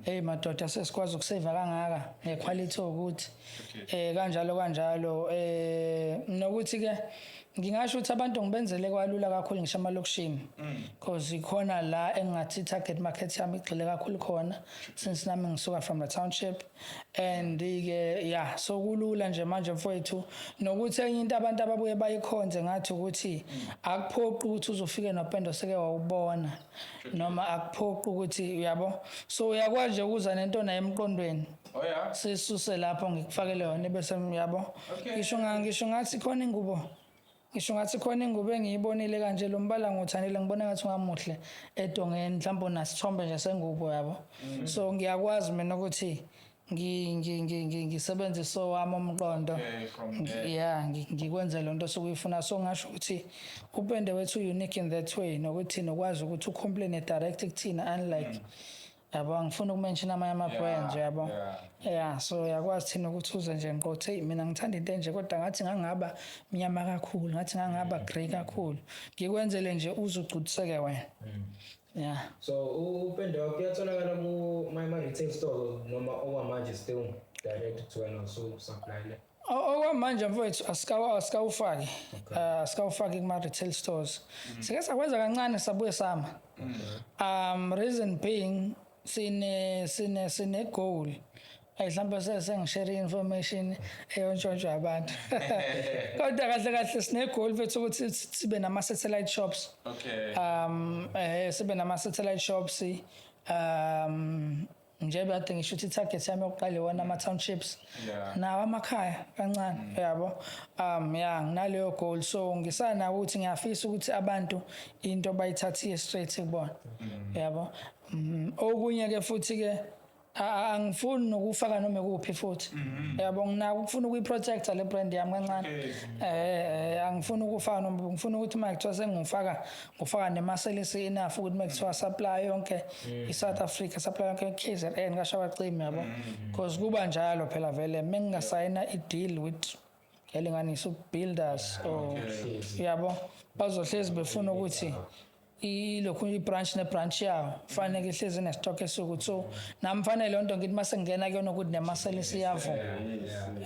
S1: hey madoda, sesikwazi ukusave kangaka ngequality ukuthi kanjalo kanjalo, nokuthi ke ngingasho ukuthi abantu ngibenzele kwalula kakhulu, ngisho amalokishini, because ikhona la engathi target market yami igxile kakhulu khona, since nami ngisuka from the township. And ke yeah, so kulula nje manje, mfowethu, nokuthi enye into abantu ababuye bayikhonze ngathi ukuthi akuphoqi ukuthi uzofike nopendo seke wawubona, noma akuphoqi ukuthi, uyabo, so uyakwazi nje ukuza nento nayo emqondweni, sisuse lapho ngikufakele yona, bese, uyabo, ngisho ngathi khona ingubo, ngisho ngathi khona ingubo engiyibonile kanje, lo mbala ngiwuthandile, ngibona ngathi ungamuhle edongeni, mhlawumbe unasithombe nje sengubo, yabo. So ngiyakwazi mina ukuthi ngisebenzise owami umqondo.
S3: Okay, from there.
S1: Yeah, ngikwenze le nto osukuyifuna. So ngasho ukuthi upende wethu unique in that way, nokuthi nokwazi ukuthi ucomplain direct kuthina, unlike, yabo, angifuni ukumention amanye ama-brands, yabo. Yeah, so uyakwazi thina ukuthi uze nje ngqo, hey, mina ngithanda into enje, kodwa ngathi ngangaba mnyama kakhulu, ngathi ngangaba grey kakhulu, ngikwenzele nje uze ugculiseke wena, yeah.
S4: So upende wakho uyatholakala kuma retail stores noma okwamanje still direct to wena so supply le?
S1: Okwamanje, mfowethu, asikawufaki, asikawufaki kuma retail stores. Sike sakwenza kancane, sabuye sama. Reason being sine goal. Ayi, mhlawumbe sengishare information eyontshontsho abantu. Kodwa kahle kahle sine goal, mfethu, ukuthi sibe nama satellite shops. Sibe nama satellite shops, nje kade ngisho ukuthi target yami yokuqala iwona ama townships nawo amakhaya kancane, yabo. Yeah, nginaleyo goal, so ngisana ukuthi ngiyafisa ukuthi abantu into bayithathiye straight kubona, yabo. Okunye ke futhi ke angifuni nokufaka noma kuphi futhi, yabo, nginako ukufuna ukuyiprotecta le brand yami kancane. Angifuni ukufaka noma, ngifuna ukuthi uma kuthiwa sengifaka, ngifaka nemaselisi enough ukuthi uma kuthiwa supply yonke i-South Africa, supply yonke i-KZN kasho abacimi, yabo, because kuba njalo phela vele mengingasayina i-deal with elinganisa builders or, yabo, bazohlezi befuna ukuthi ilokhu i-branch ne-branch yawo fanele ihlezi nestock esukuthi, so nami fanele leyo nto ngithi mase ngingena kuyona ukuthi nemaselisi iyavuma.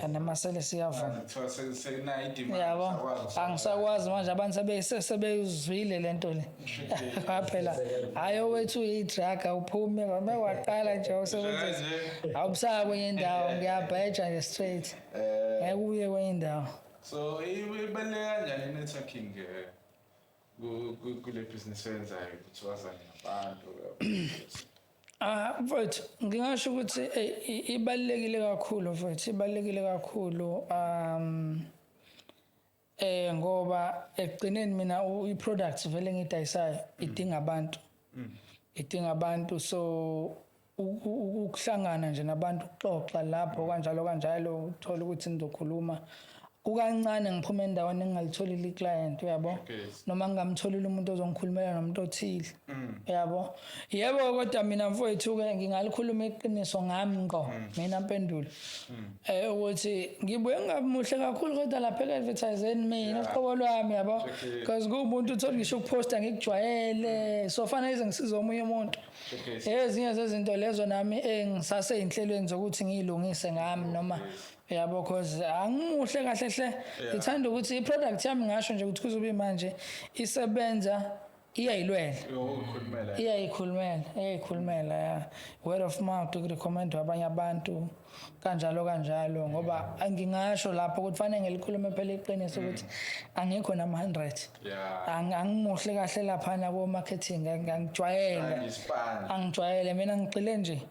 S1: Ya, nemaselisi iyavuma.
S3: Kuthiwa sekunayo i-demand.
S1: Yabo.
S3: Usakwazi.
S1: Angisakwazi manje, abantu sebeyizwile lento le phela, hayi, owethu uyi-drug, awuphume uma waqala nje usebenzisa, awubusaya kwenye indawo, ngiyabheja nje straight, ngeke uye kwenye indawo.
S3: So ibaluleke kanjani i-networking kule business oyenzayo, ukuthi wazane nabantu?
S1: Ah, mfowethu, ngingasho ukuthi ibalulekile kakhulu, mfowethu, ibalulekile kakhulu, ngoba ekugcineni mina i-product vele engiyidayisayo idinga abantu, idinga abantu. So ukuhlangana nje nabantu, ukuxoxa lapho kanjalo kanjalo, uthola ukuthi nizokhuluma. Kukancane ngiphume endaweni engingalitholile i-client, uyabo, noma ngingamtholile umuntu ozongikhulumela nomuntu othile, uyabo. Yebo, kodwa mina mfowethu-ke ngingalikhuluma iqiniso ngami ngqo, mina Mpendulo, ukuthi ngibuye ngingabi muhle kakhulu, kodwa lapha eku-advertiseni mina uqobo lwami, yabo, because kuwumuntu uthole ngisho ukuphosta ngikujwayele, so fanele ize ngisize omunye umuntu. Ezinye zezinto lezo nami engisasey'nhlelweni zokuthi ngiyilungise ngami noma, yabo, cause angimuhle kahle hle. Ngithanda ukuthi i-product yami, ngasho nje ukuthi kuzobe manje isebenza, iyayilwela.
S3: Ukhulumela.
S1: Iyayikhulumela, iyayikhulumela, ya, word of mouth, ukurecommend abanye abantu, kanjalo kanjalo, ngoba ngingasho lapho ukuthi fanele ngilikhulume phela iqiniso ukuthi angikho nama-100. Angimuhle kahle laphana ko-marketing, angijwayele.
S3: Isipani.
S1: Angijwayele mina, ngigxile nje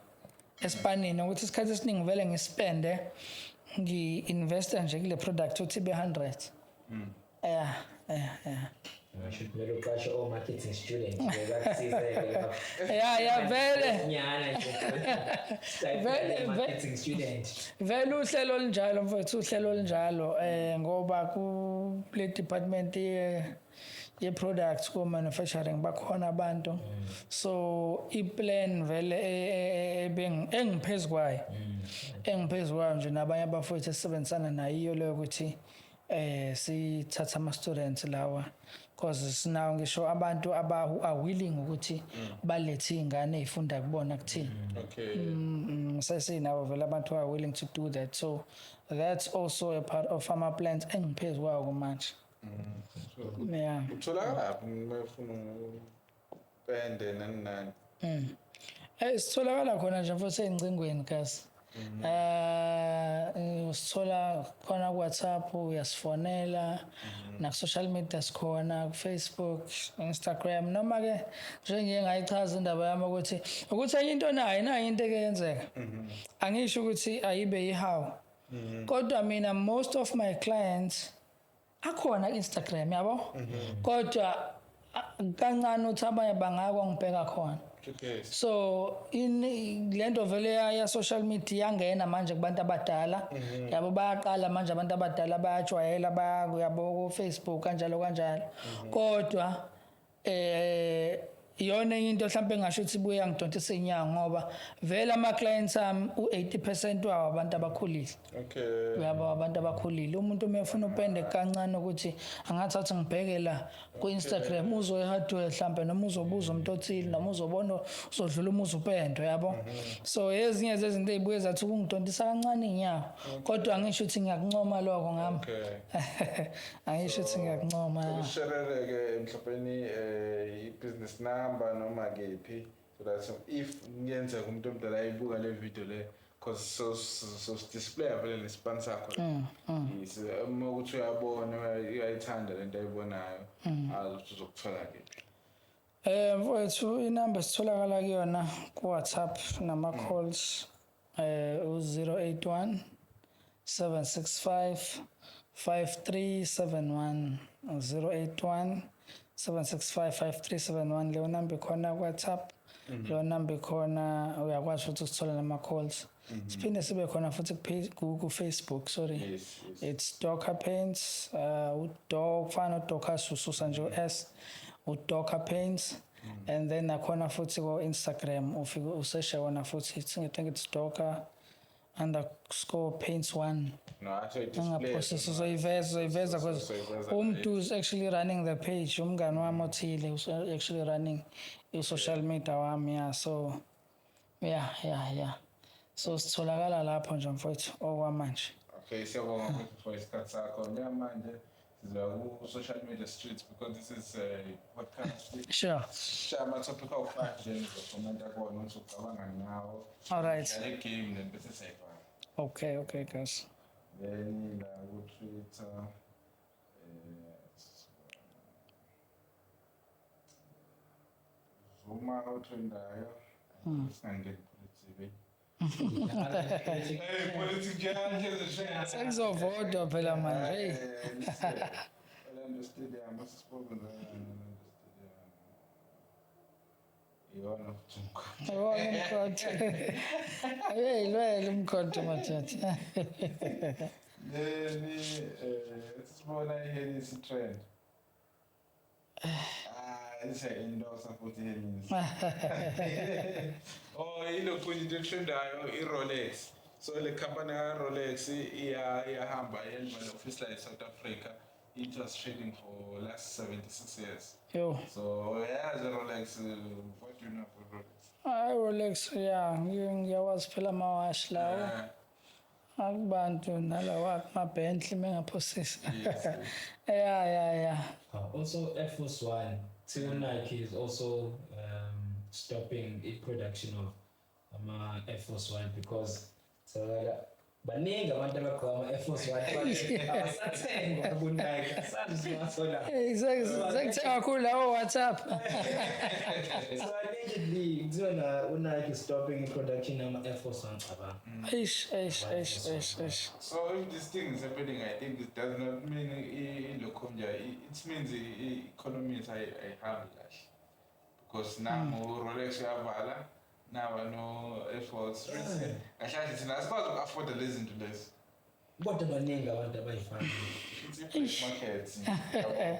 S1: esipanini, ukuthi isikhathi esiningi vele ngispende ngi-investa nje kule product ukuthi ibe 100. Yeah.
S4: Ngisho ukuthi kumele uqashe o-marketing student bakusize-ke lapho.
S1: Ya, vele.
S4: Nyana nje. Marketing student.
S1: Vele uhlelo olunjalo mfowethu, uhlelo olunjalo, ngoba ku le department ye products ko manufacturing bakhona abantu, so i-plan vele engiphezukwayo engiphezukwayo nje nabanye abafowethu esisebenzisana nayo iyo leyo, ukuthi sithatha ama students lawa, because sinawo ngisho abantu aba who are willing ukuthi balethe iy'ngane ey'funda kubona kuthina. Sesinabo vele abantu who are willing to do that, so that's also a part of ama plans engiphezu kwawo manje, yeah.
S3: Utholakala phi uma ufuna upende nani nani?
S1: Sitholakala khona nje futhi ey'ncingweni kasi. Usithola khona ku WhatsApp, uyasifonela, na ku social media sikhona, ku Facebook, Instagram, noma ke njengiye ngayichaza indaba yami ukuthi enye into nayo into eke yenzeka. Angisho ukuthi ayibe ihawu. Kodwa mina most of my clients akhona ku-Instagram, yabo. Kodwa kancane uthi abanye bangakwa ngibheka khona. So in lento vele ya social media yangena manje kubantu abadala, yabo, bayaqala manje abantu abadala bayajwayela, baya, yabo, ku Facebook, kanjalo kanjalo. Kodwa iyona enye into mhlawumbe engasho ukuthi ibuye yangidontisa inyawo, ngoba vele ama clients ami u80% wawo abantu abakhulile. Uyabo, abantu abakhulile, umuntu uma efuna upende kancane ukuthi angathatha ngibheke la ku-Instagram, uzoya e-hardware mhlambe, noma uzobuza umuntu othile, noma uzobona uzodlula umuzi upendo, yabo. So ezinye zezinto ey'buye zathi ukungidontisa kancane iy'nyawo, kodwa angisho ukuthi ngiyakuncoma lokho ngami. Angisho ukuthi ngiyakuncoma.
S3: Usharele-ke mhlawumbe i-business number noma kephi, so that if kuyenzeka umuntu omdala ayibuka le video le, cause so display vele nespan sakho. Yes, uma ukuthi uyabona uyayithanda lento ayibonayo, azi ukuthi uzokuthola kephi.
S1: Mfowethu, inamba sitholakala kuyona ku WhatsApp nama calls u 081 765 5371, 081 765 5371. Leyo namba ikhona ku WhatsApp, leyo namba ikhona, uyakwazi futhi usithola nama calls. Siphinde sibe khona futhi ku Facebook, sorry. It's Docker Paints, uDoc fana uDocker, sususa nje u-S, uDocker Paints. And then nakhona futhi ko Instagram ufike useshe wona futhi, I think it's Docker_paints1.
S3: No, actually display.
S1: Ungaphosisi, uzoyiveza because
S3: Uzoyiveza.
S1: umuntu is actually running the page, umngani wami othile who's actually running i-social media wami, yeah. So yeah, so sitholakala lapho nje mfowethu okwamanje.
S3: Okay, siyabonga futhi for isikhathi sakho. Njengamanje sizoya ku-social media streets because this is a podcast. Shaya ama-topic awu-5 nje, ngizokhomenta kuwona ukuthi ucabanga ngawo.
S1: All right.
S3: Dlala i-game then bese siyayivala.
S1: Okay, guys.
S3: Then la ku-Twitter, Zuma otrendayo, singangeni politics. Hey, politics nje.
S1: Sekuzovodwa phela manje, hey.
S3: Orlando Stadium, asisipoke Orlando Stadium. Iyona futhi umkhonto.
S1: Yabona umkhonto. Hey, lwele umkhonto madoda.
S3: Leli sibona iHennessy trend. Ah, ise endorsa futhi iHennessy. Oh, ilokhu into etrendayo iRolex. So le company ka Rolex iyahamba yenza le office la eSouth Africa. It was trading for last 76 years.
S1: Yo.
S3: So yeah, the Rolex, what do you know about Rolex?
S1: Hayi, Rolex, ya, ngiyawazi phela amawashi lawo. Akubantu nalawa kuma-Bentley mengaphosisa.
S3: Yes.
S1: Ya.
S4: Also, Air Force One, till Nike is also stopping the production of ama Air Force One because tholakala baningi abantu abagqoka ama Air Force One but abasathengwa ku-Nike, asazi ukuthi bathola.
S1: Sekuthenga kakhulu lawo WhatsApp.
S4: So allegedly kuthiwa na uNike is stopping the production ama Air Force One, cabanga.
S1: Eish, eish, eish, eish, eish.
S3: So if this thing is happening, I think it does not mean ilokho nje, it means i-economy ayihambi kahle. Because now Rolex uyavala, now no Air Force. Kahle kahle thina asikwazi uku-afforda lezi zinto lezi.
S4: Kodwa baningi abantu abayifana.
S3: It's i-black market. Yabo.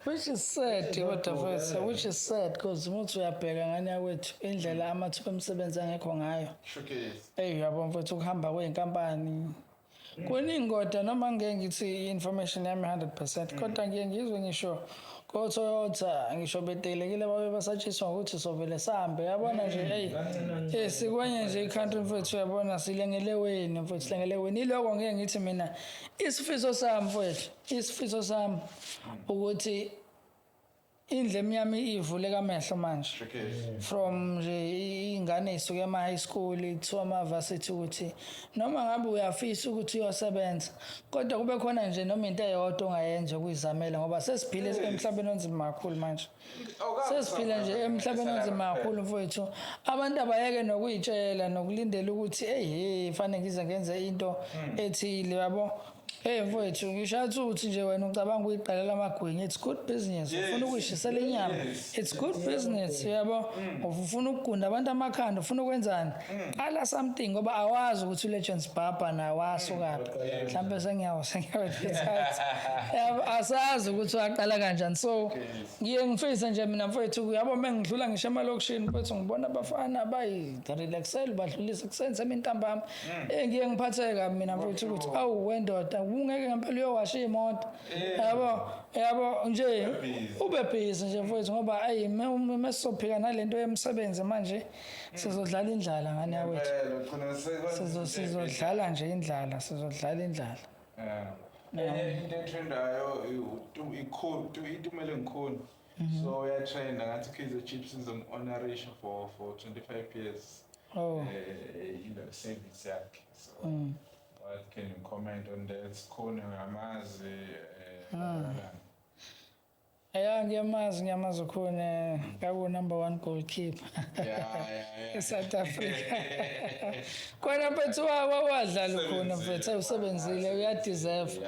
S1: Which is sad kodwa mfethu, which is sad because uma uthi uyabheka ngane yakwethu indlela amathuba emisebenzi angekho ngayo.
S3: Showcase.
S1: Eyi, uyabona mfethu, ukuhamba kwey'nkampani kuningi, kodwa noma ngeke ngithi i-information yami 100%, kodwa ngiye ngizwe ngisho ko-Toyota ngisho betelekile babe basatshiswa ngokuthi sovele sihambe, yabona nje. Eyi, sikwenye nje i-country mfethu, uyabona, silengeleweni mfethu, silengeleweni. Iloko ngeke ngithi mina isifiso sami mfethu, isifiso sami ukuthi indlu emnyama ivuleka amehlo manje.
S3: Showcase.
S1: From nje iy'ngane ey'suke ema-high school kuthiwa ama-varsity, ukuthi noma ngabe uyafisa ukuthi uyosebenza, kodwa kube khona nje noma into eyodwa ongayenza ukuyizamela, ngoba sesiphile emhlabeni onzima kakhulu manje. Sesiphila nje emhlabeni onzima kakhulu mfowethu. Abantu abayeke nokuyitshela nokulindela ukuthi eyi, hey, fanele ngize ngenze into ethile, yabo. Hey mfowethu, ngisho athi ukuthi nje wena ucabanga ukuyiqalela amagwinya, it's good business. Ufuna ukuyishisela inyama, it's good business, yabo. Ufuna ukugunda abantu amakhanda, ufuna ukwenzani, qala something, ngoba awazi ukuthi uLegends Barber nawe wasukaphi. Mhlawumbe sengiyawethatha, yabo, asazi ukuthi waqala kanjani. So ngiye ngifise nje mina mfowethu, yabo, mengidlula ngisho emalokishini mfowethu, ngibona abafana bayi-relaxele, badlulisa kuseni semintambama, ngiye ngiphatheke kabi mina mfowethu ukuthi awu wendoda, ungeke ngempela uyowasha iy'moto, yabo nje.
S3: Busy.
S1: Ube busy nje mfowethu, ngoba ayi, mesizophika nalento yemisebenzi manje, sizodlala indlala ngane yakwethu.
S3: Impela, ugcina
S1: Sizodlala nje indlala, sizodlala indlala.
S3: Yeah. Enye into etrendayo iTumelo Khune. So uyatrenda ngathi Kaizer Chiefs izom-honorisha for 25 years in the service yakhe. So what can you comment on that? Khune uyamazi
S1: Ya, ngiyamazi, ngiyamazi uKhune, kaku number one goalkeeper eSouth Africa. Kona mfethu wadlala uKhune mfethu, usebenzile, uyadeserve.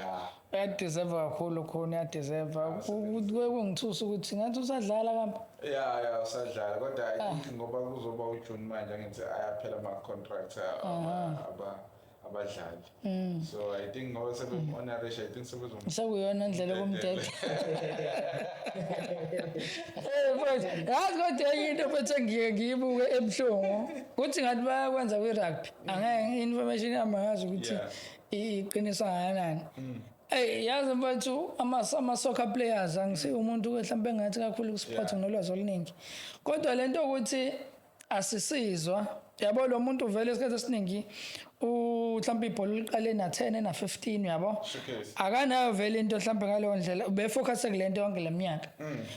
S1: Uyadeserve kakhulu uKhune, uyadeserve. Kuke kungithusa ukuthi ngathi usadlala kambe.
S3: Ya, usadlala, kodwa I think ngoba kuzoba uJune manje, angithi ayaphela ama-contract abadlali. So I think ngoba sebem-honorisha, I think sebezom
S1: Sekuyona indlela yokumdeda. Mfethu, yazi kodwa enye into mfethu engiye ngiyibuke ebuhlungu kuthi ngathi bayakwenza kwi-rugby. Angeke, i-information yami angazi ukuthi iqiniso kangakanani. Ey, yazi mfethu, ama-soccer players, angisiyo umuntu mhlawumbe engathi kakhulu ku-sport nginolwazi oluningi. Kodwa lento ukuthi asisizwa, yabo, lo muntu vele isikhathi esiningi mhlawumbe ibhola uliqale na 10 na 15, yabo.
S3: Showcase.
S1: Akanayo vele into mhlawumbe ngaleyo ndlela, ubefocus kule nto yonke leminyaka.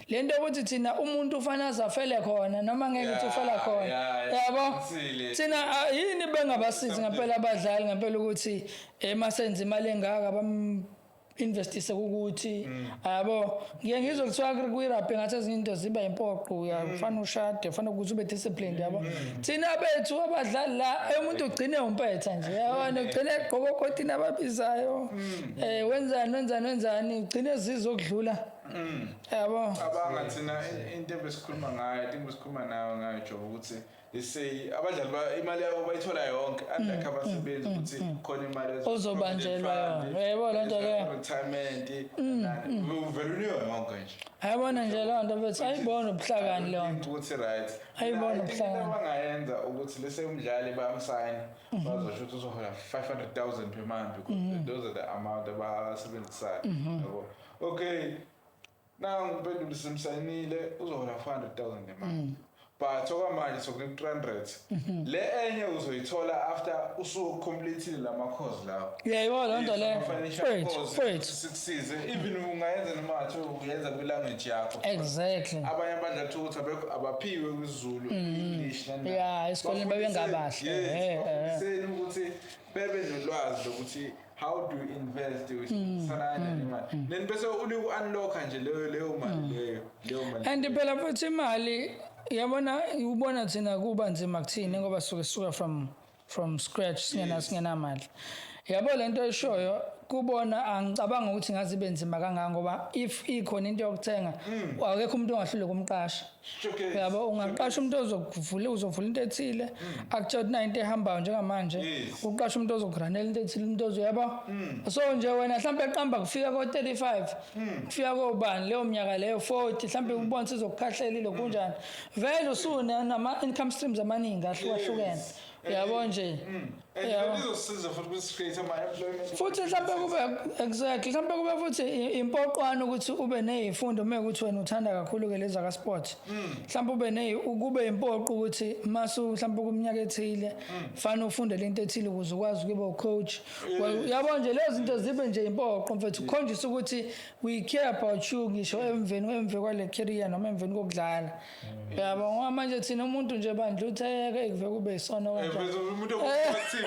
S1: Le nto ukuthi thina umuntu ufana azafele khona noma ngeke ngithi ufela khona. Yabo.
S3: Qinisile.
S1: Thina yini bengabasizi ngempela abadlali ngempela ukuthi emasenze imali engaka bam investise ukuthi, yabo, ngiye ngizwe kuthiwa kwi-rugby ngathi ezinye into ziba impoqo, uyafana ushade, ufana ukuthi ube disciplined, yabo. Thina bethu abadlali la, umuntu ugcine umpetha nje, yabona, ugcine egqoka okotini ababizayo, wenzani wenzani wenzani, ugcine ezizwe okudlula. Yabo.
S3: Cabanga thina into ebesikhuluma ngayo, I think besikhuluma nayo ngayo Job, ukuthi let's say abadlali imali yabo bayithola yonke, unlike abasebenzi ukuthi khona imali
S1: Ozobanjelwa yona. Uyayibona loo nto leyo?
S3: Retirement nani, uvele unikwe yonke nje.
S1: Ayibona nje leyo nto mfethu, ayibona ubuhlakani leyo nto.
S3: Ukuthi right.
S1: Ayibona
S3: Mina, I think into
S1: ubuhlakani.
S3: abangayenza ukuthi lese umdlali bayamsayina, bazosho ukuthi uzohola 500,000 per month because those are the amount abasebenzisayo, yabo. Okay, nangu uMpendulo simsayinile, uzohola 400,000 ngemali, but okwamanje sokunika 300, le enye uzoyithola after usu-completile lama-course lawo.
S1: Uyayibona leyo nto leyo?
S3: Ama-financial
S1: Mfethu,
S3: course,
S1: mfethu.
S3: sikusize, even ungayenza noma ngathiwa uyenza kwi-language yakho. Abanye abadlali ukuthi abekho, abaphiwe kwisiZulu, English, nani nani.
S1: Yeah, esikoleni babengabahle.
S3: Yes, bafundiseni ukuthi bebe nolwazi lokuthi how do you invest, usana kanjani imali, then bese uliku-unlocka nje leyo mali leyo mali.
S1: And phela futhi imali, yabona, ubona thina kuba nzima kuthini ngoba suke suka from scratch, singena singenamali. Yabo, lento eshoyo kubona, angicabanga ukuthi ngaze ibe nzima kangaka, ngoba if ikhona into yokuthenga, akekho umuntu ongahluleka umqasha.
S3: Showcase.
S1: Yabo, ungaqasha umuntu ozokuvula, uzovula into ethile, akutshela ukuthi nayi into ehambayo njengamanje. Uqasha umuntu ozokuranela into ethile, umuntu ozoyabo. So nje wena mhlawumbe eqamba kufika ko-35, kufika kobani leyo minyaka leyo, 40 mhlawumbe, ubone sizokukhahlela ile kunjani, vele usunama-income streams amaningi ahlukahlukene, yabo nje.
S3: And
S1: Yabo.
S3: izosiza futhi ukuthi-create ama-employment.
S1: Futhi mhlawumbe kube, exactly, mhlawumbe kube futhi impoqwana ukuthi ube ney'fundo uma ukuthi wena uthanda kakhulu-ke lezi zaka-sport, mhlawumbe ube kube impoqo ukuthi masu mhlawumbe kwiminyaka ethile fanele ufunde lento ethile ukuze ukwazi ukuba u-coach. Yabo nje, lezo zinto zibe nje impoqo, mfethu, kukhonjiswe ukuthi we care about you ngisho emveni emve kwale career noma emveni kokudlala, yabo, ngoba manje thina umuntu nje bandla utheke kuve kube isono kanjani.
S3: Bese umuntu oku-active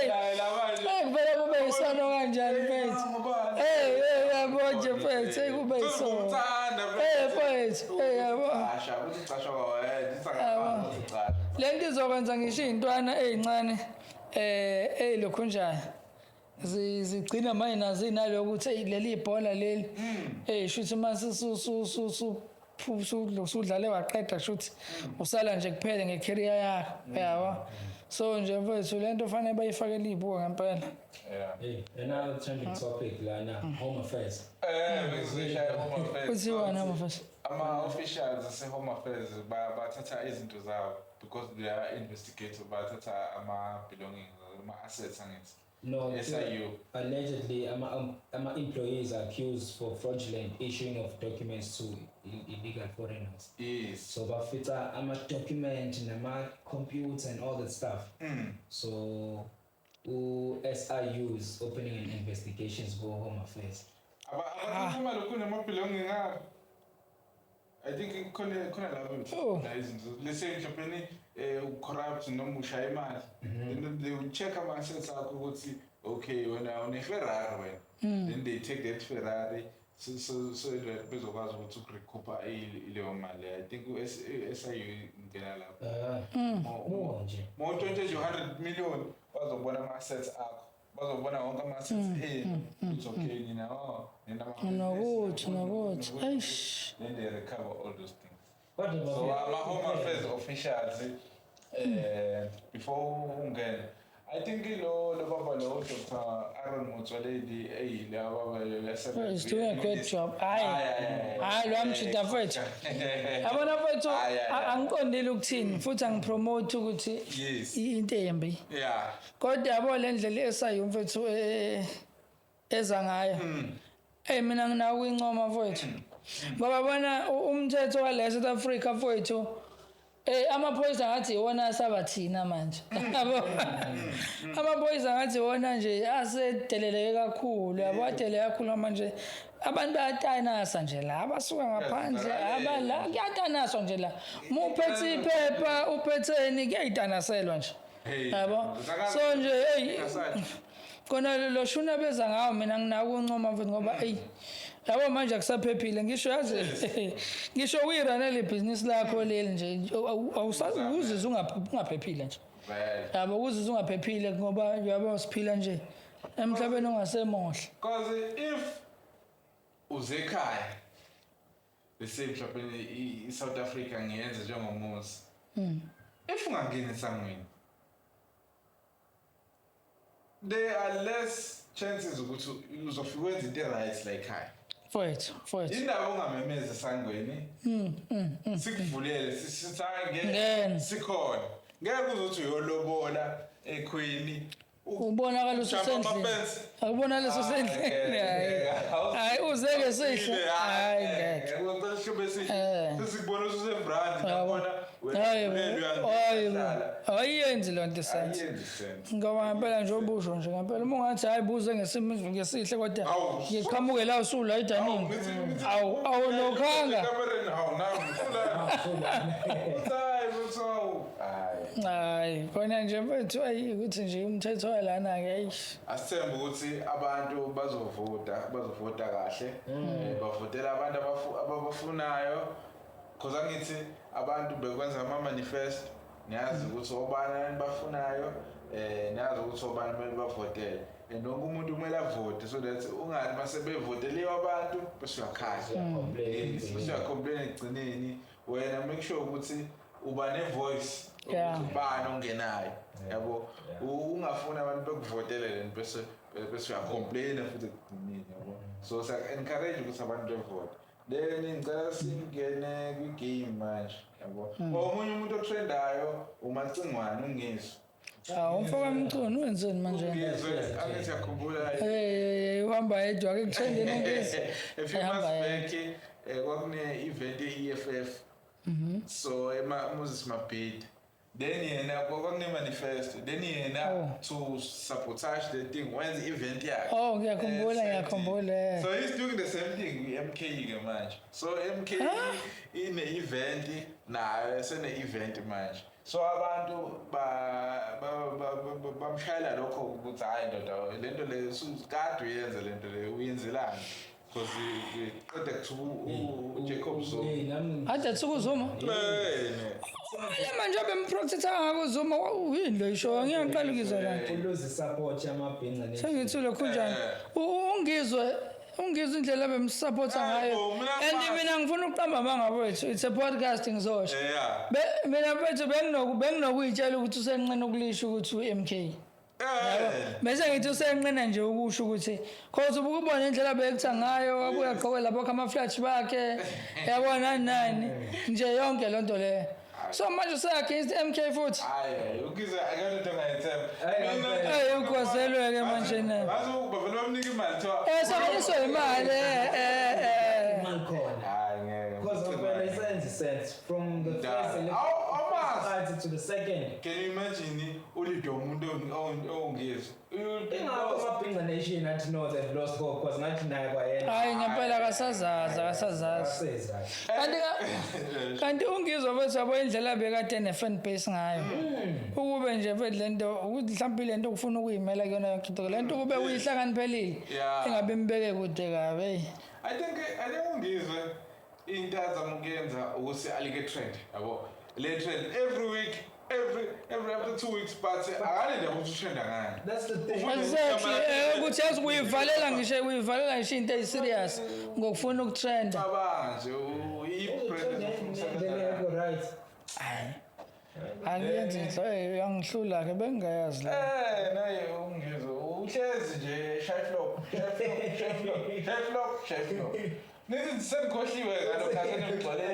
S3: naye la manje.
S1: Kuvele kube isono kanjani, mfethu? Hey, hey, yabo nje, mfethu, hey, kube isono.
S3: Sizomthanda.
S1: Mfethu, hey, yabo.
S3: Ucasha, uthi ucasha kwawena, isakafana ucasha.
S1: Le nto izokwenza ngisho iy'ntwana ey'ncane ey'lokhunjani zigcina manje nazo iy'naloko ukuthi eyi, leli ibhola leli, shuthi mase usudlale waqeda, shuthi usala nje kuphele nge-career yakho, yabo. So nje mfethu, le nto fanele bayifakele iy'buko ngempela.
S4: Hey, another trending topic lana, Home Affairs.
S3: Bezishaya Home Affairs.
S1: Kuthiwani Home Affairs?
S3: Ama-officials ase-Home Affairs bathatha izinto zabo because they are investigator, bathatha ama-belongings, ama-assets angithi.
S4: No,
S3: SIU.
S4: Allegedly, ama employees are accused for fraudulent issuing of documents to illegal foreigners. So bafica ama-document nama-computer and all that stuff. So u-SIU is opening an investigations go Home Affairs.
S3: Abathatha imali kunama-belonging abo. I think khona lapho la izinto. Let's say mhlawumbe corrupt noma ushaya imali. Then they will check ama-assets akho ukuthi okay, wena une-Ferrari wena. Then they take that Ferrari so that bezokwazi ukuthi ukurecoupa leyo mali. I think u-SIU ingena lapho.
S4: More nje.
S3: Uma utshontshe nje 100 million, bazobona ama-assets akho. Bazobona wonke ama-assets enu. It's okay, nina, oh, nina
S1: Nokuthi, nokuthi, eish.
S3: Then they recover all those things.
S4: Kodwa
S3: So ama-Home Affairs officials, before ungene, I think lo baba lo, Dr. Aaron Motsoaledi, eyila baba.
S1: He's doing a great job. Hayi. Hayi, lo amjida, mfethu. Yabona, mfethu,
S3: Hayi, hayi, hayi.
S1: angiqondile ukuthini futhi angipromote ukuthi into embi. Kodwa yabo, le ndlela esayo, mfethu, eza ngayo. Mina nginako ukuyincoma, mfethu. Ngoba bona umthetho wale South Africa, mfethu, amaphoyisa ngathi iwona asabathina manje. Yabo. Amaphoyisa ngathi iwona nje asedeleleke kakhulu, yabo, adelele kakhulu manje. Abantu bayatanasa nje la, abasuka ngaphandle, abala kuyatanaswa nje la. Muphethe iphepha, uphetheni, kuyayitanaselwa nje.
S3: Hey.
S1: Yabo. So nje hey, kona lo shuna beza ngawo, mina nginako ukuncoma, mfethu, ngoba eyi, yabo, manje akusaphephile ngisho, yazi, ngisho kuyiranela ibhizinisi lakho leli nje, uzizwe ungaphephile nje.
S3: Vele.
S1: Yabo, uzizwe ungaphephile ngoba yabo siphila nje emhlabeni ongasemuhle.
S3: Because if uze ekhaya Let's say mhlawumbe i-South Africa ngiyenze njengomuzi. If ungangeni esangweni, there are less chances ukuthi uzofika wenza into right la ekhaya.
S1: Mfowethu, mfowethu.
S3: Indaba ungamemeza esangweni, sikuvulele, sithi hayi,
S1: Ngena.
S3: ngeke sikhona. Ngeke uzothi uyolobola ekhweni.
S1: Ubonakala
S3: Jump
S1: ususendlini.
S3: ama-fence.
S1: Akubonakala ususendlini. Hayi. Hayi, uzeke sihle. Hayi, ngeke.
S3: Ngeke. Uhlube sihle. Sesikubona ususebrand
S1: Yabo.
S3: nakhona.
S1: Hayi bo. Hayi bo.
S3: Uyalala.
S1: Ayiyenzi loo nto sense.
S3: Ayenzi sense.
S1: Ngoba ngempela nje obusho nje ngempela uma ungathi hayi buze ngesimo ngesihle kodwa
S3: Awu.
S1: ngiqhamuke la usula idaningi. Awu, awulokhanga.
S3: Ekamereni hawu nawu usula. Hayi mfethu. Hayi.
S1: Hayi, khona nje mfethu, ayi ukuthi nje umthetho walana ke eish.
S3: Asithembe ukuthi abantu bazovota kahle. Bavotela abantu ababafunayo. Cause angithi abantu bekwenza ama manifesto, niyazi ukuthi obani bafunayo, niyazi ukuthi obani kumele bavotele. And wonke umuntu kumele avote so that ungathi mase bevoteliwe abantu bese uyakhala.
S4: Uyacomplain.
S3: Yes, bese uyacomplain ekugcineni. Wena make sure ukuthi uba ne-voice ukuthi ubani ongenayo, yabo. Ungafuni abantu bekuvotele then bese uyacomplaina futhi ekugcineni, yabo. So siya-encourage ukuthi abantu bevote. Then ngicela singene kwi-game manje, yabo. Omunye umuntu otrendayo uMacingwane, uNgizwe.
S1: Hawu, umfo kaMchunu wenzeni manje?
S3: UNgizwe, angithi yakhumbula.
S1: Hey, uhamba yedwa ke kutrendeni uNgizwe.
S3: A few
S1: Ehamba
S3: months
S1: yedwa.
S3: back kwakune-event ye-EFF, so ema Moses Mabhida, then yena kwakune-manifesto, then yena to sabotage the thing wenza i-event yakhe.
S1: Oh, ngiyakhumbula,
S3: Eh,
S1: ngiyakhumbula.
S3: So he's doing the same thing kwi-MK ke manje. So MK ine-event nayo, sene-event manje. So abantu bamshayela lokho ukuthi hayi ndoda, lento le kade uyenza, lento le uyenzelani? Because qeda kuthuka uJacob Zuma.
S4: Eh, nami
S1: Ade thuka uZuma.
S3: Eh,
S1: Le manje bemprotecta ngako uZuma, yini lo isho, ngiyaqala ukuzwa la.
S4: uluze support yamabhinca nation.
S1: Sengithule khunjani. Ungizwe indlela bemsupporta
S3: Hayi
S1: ngayo.
S3: bo, mina
S1: And mina ngifuna ukuqamba amanga wethu. It's a podcast, ngizosho. Mina mfethu benginokuyitshela ukuthi usenqena ukulisho ukuthi u-MK. Bese ngithi usenqena nje ukusho ukuthi cause ubukubona indlela bekutha ngayo, abuye agqoke lapho camouflage bakhe, yabona, nani nani nje yonke lonto leyo. So manje use-against MK futhi.
S3: Hayi, uNgizwe akekho into ongayithemba.
S4: Hayi,
S3: Mina-
S1: Hey, ugwazelwe-ke manje na.
S3: Ngazi bavele bamnika imali kuthiwa.
S1: Sokaniswe imali eh.
S4: Imali khona.
S3: Hayi ngeke.
S4: Because phela isenze sense from the first election
S3: Awu, awumazi.
S4: party to the second.
S3: Can you imagine ulidwa umuntu ongizwe?
S4: Ingakho amabhinca nation athi no, they've lost hope, because ngathi naye kwayena.
S1: Hayi ngempela akasazazi, akasazazi.
S4: Aseza.
S1: Kanti uNgizwe mfethu, yabo, indlela bekade ne-fan base ngayo, ukube nje mfethu lento ukuthi mhlawumbe lento ukufuna ukuyimela kuyona yonke into lento kube uyihlakaniphelile, engabe imbeke kude kabi, eyi.
S3: I think uNgizwe into azama ukuyenza ukuthi alike trend, yabo. Le trend every week, every after 2 weeks, but akalinde ukuthi utrenda ngani.
S4: That's the thing.
S1: Exactly, ukuthi yazi uyivalela ngisho into eyi-serious ngokufuna ukutrenda.
S3: Cabanga nje i-brand
S4: Indlela yakho right.
S1: Hayi, angiyenzi inhlo, uyangihlula-ke, bengingayazi la.
S3: Naye uNgizwe uhlezi nje shy flop, shy flop, shy flop, shy flop, shy flop. Nithi sengikhohliwe ngalokho asenigxolele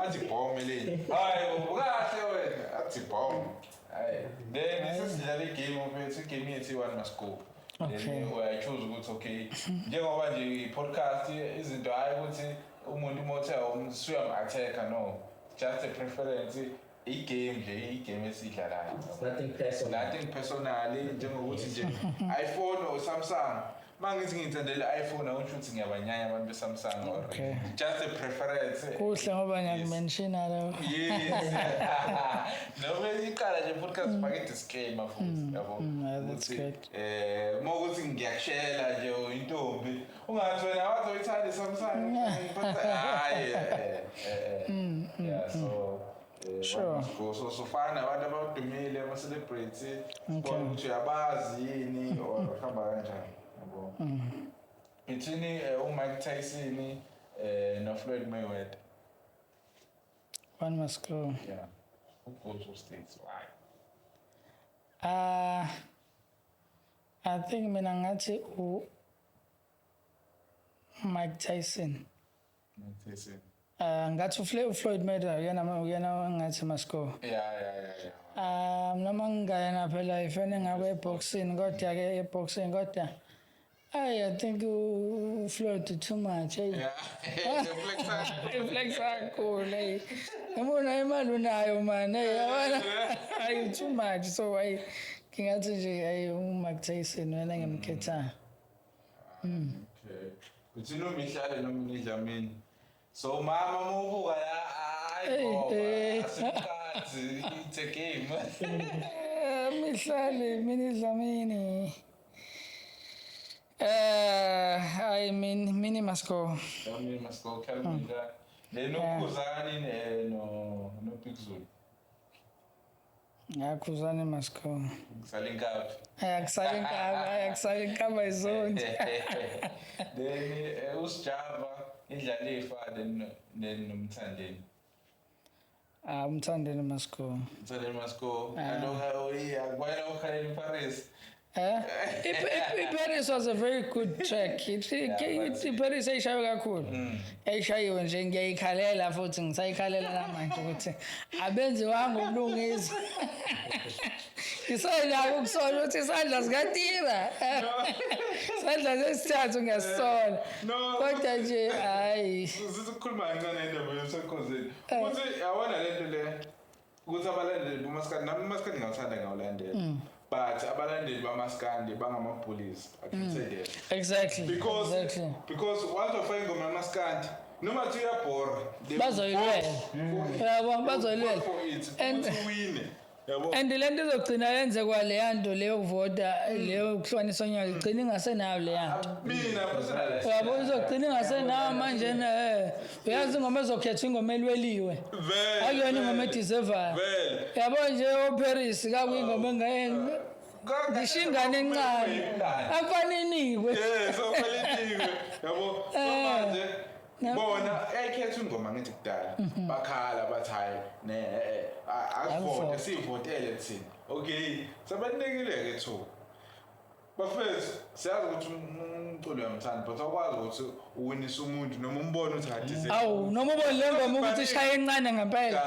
S3: athi bomb leni. Hayi kahle wena, athi bomb. Hayi. Then sesidlala igame mfethu, igame yethu i-one must go. Then uyachoose ukuthi okay, njengoba nje i-podcast izinto, hayi ukuthi umuntu uma uthe usuyam-attack, no. Just a preference, igame nje, igame esiyidlalayo.
S4: It's nothing personal.
S3: Nothing personally, njengokuthi nje iPhone or Samsung, mangithi ngithandela iPhone awusho ukuthi ngiyabanyanya abantu be-Samsung or just a preference.
S1: Kuhle ngoba ngiyakumenshina lo.
S3: Yes, noma iqala nje podcast fake disclaimer futhi, yabo.
S1: Yeah, that's
S3: Ukuthi,
S1: good.
S3: uma ukuthi ngiyakushela nje intombi, ungathi wena wathi uyithanda i-Samsung, but hayi, yeah, so one must go. So fana nabantu abadumile, ama-celebrity, sibone ukuthi uyabazi yini or kuhamba kanjani, yabo. Between uMike Tyson no Floyd Mayweather.
S1: One must go.
S3: Yeah. Who goes who stays? Why?
S1: I think mina ngathi u Mike Tyson.
S3: Mike Tyson.
S1: Ngathi uFloyd Mayweather uyena ngathi must go.
S3: Yeah.
S1: Noma ngingayena phela ifene ngako eboxing, kodwa ke eboxing, kodwa I think uFloyd too much. Hey.
S3: Yeah.
S1: Flex kakhulu, hey. Yabona imali unayo man, hey, yabona. Ayi, too much. So I ngingathi nje hey, uMike Tyson wena ngimkhetha.
S3: Okay. Uthi noma ihlale noma nidlamini. So mama mubuka la, hayi ngoba asikhathi, it's a game.
S1: Mihlale mina Dlamini. I mean, Minnie must go.
S3: Dlamini must go, Calvin. Then uKhuzani no Big Zulu.
S1: Yeah, Khuzani must go.
S3: Kusale inkabi.
S1: Kusale inkabi, kusale inkabi ayizonke.
S3: Then uSjava indlalifa then noMthandeni.
S1: UMthandeni must go.
S3: Mthandeni must go. Aloha oyiya kwayena ukhalela iParis.
S1: iParis was a very good track. iParis ayishayiwe kakhulu. Ayishayiwe nje, ngiyayikhalela futhi ngisayikhalela namanje ukuthi abenziwanga ubulungisa. Ngisenako ukusola ukuthi isandla sikaTira. Isandla sesithathu ngiyasisola.
S3: No.
S1: Kodwa nje hayi.
S3: Sithi ukukhuluma kancane indaba yosekhosini. Ukuthi yabona lento le ukuthi abalandeli bomaskandi, nami umaskandi ngawuthanda, ngawulandela. But abalandeli bamaskandi bangama-bullies. I can say that. Because because once wafaka ingoma yamaskandi, noma thi uyabhora, they
S1: Bazoyilwela.
S3: vote for it.
S1: Yabo, bazoyilwela.
S3: They vote for it. Ukuthi uwine. Yabo.
S1: And le nto izogcina yenze kwaleya nto leyo kuvota, leyo kuhlukanisa unyaka, igcina ingasenayo leya nto.
S3: Mina personally.
S1: Uyabo, izogcina ingasenayo manje, uyazi ingoma ezokhethwa ingoma elweliwe.
S3: Vele.
S1: Akuyona ingoma
S3: Vele.
S1: edisevayo.
S3: Vele.
S1: Yabo nje oParis kakuyingoma ngisho ingane encane akufanele inikwe.
S3: Yes, okufanele yabo. So manje bona ayikhetha ingoma ngithi kudala bakhala bathi hayi ne akuvote, sivotele thina. Okay, sebanikile ke thu. Bafethu, siyazi ukuthi umculo uyamthanda, but awukwazi ukuthi uwinise umuntu noma umbone ukuthi hadi.
S1: Awu, noma ubone le ngoma ukuthi ishaye encane ngempela.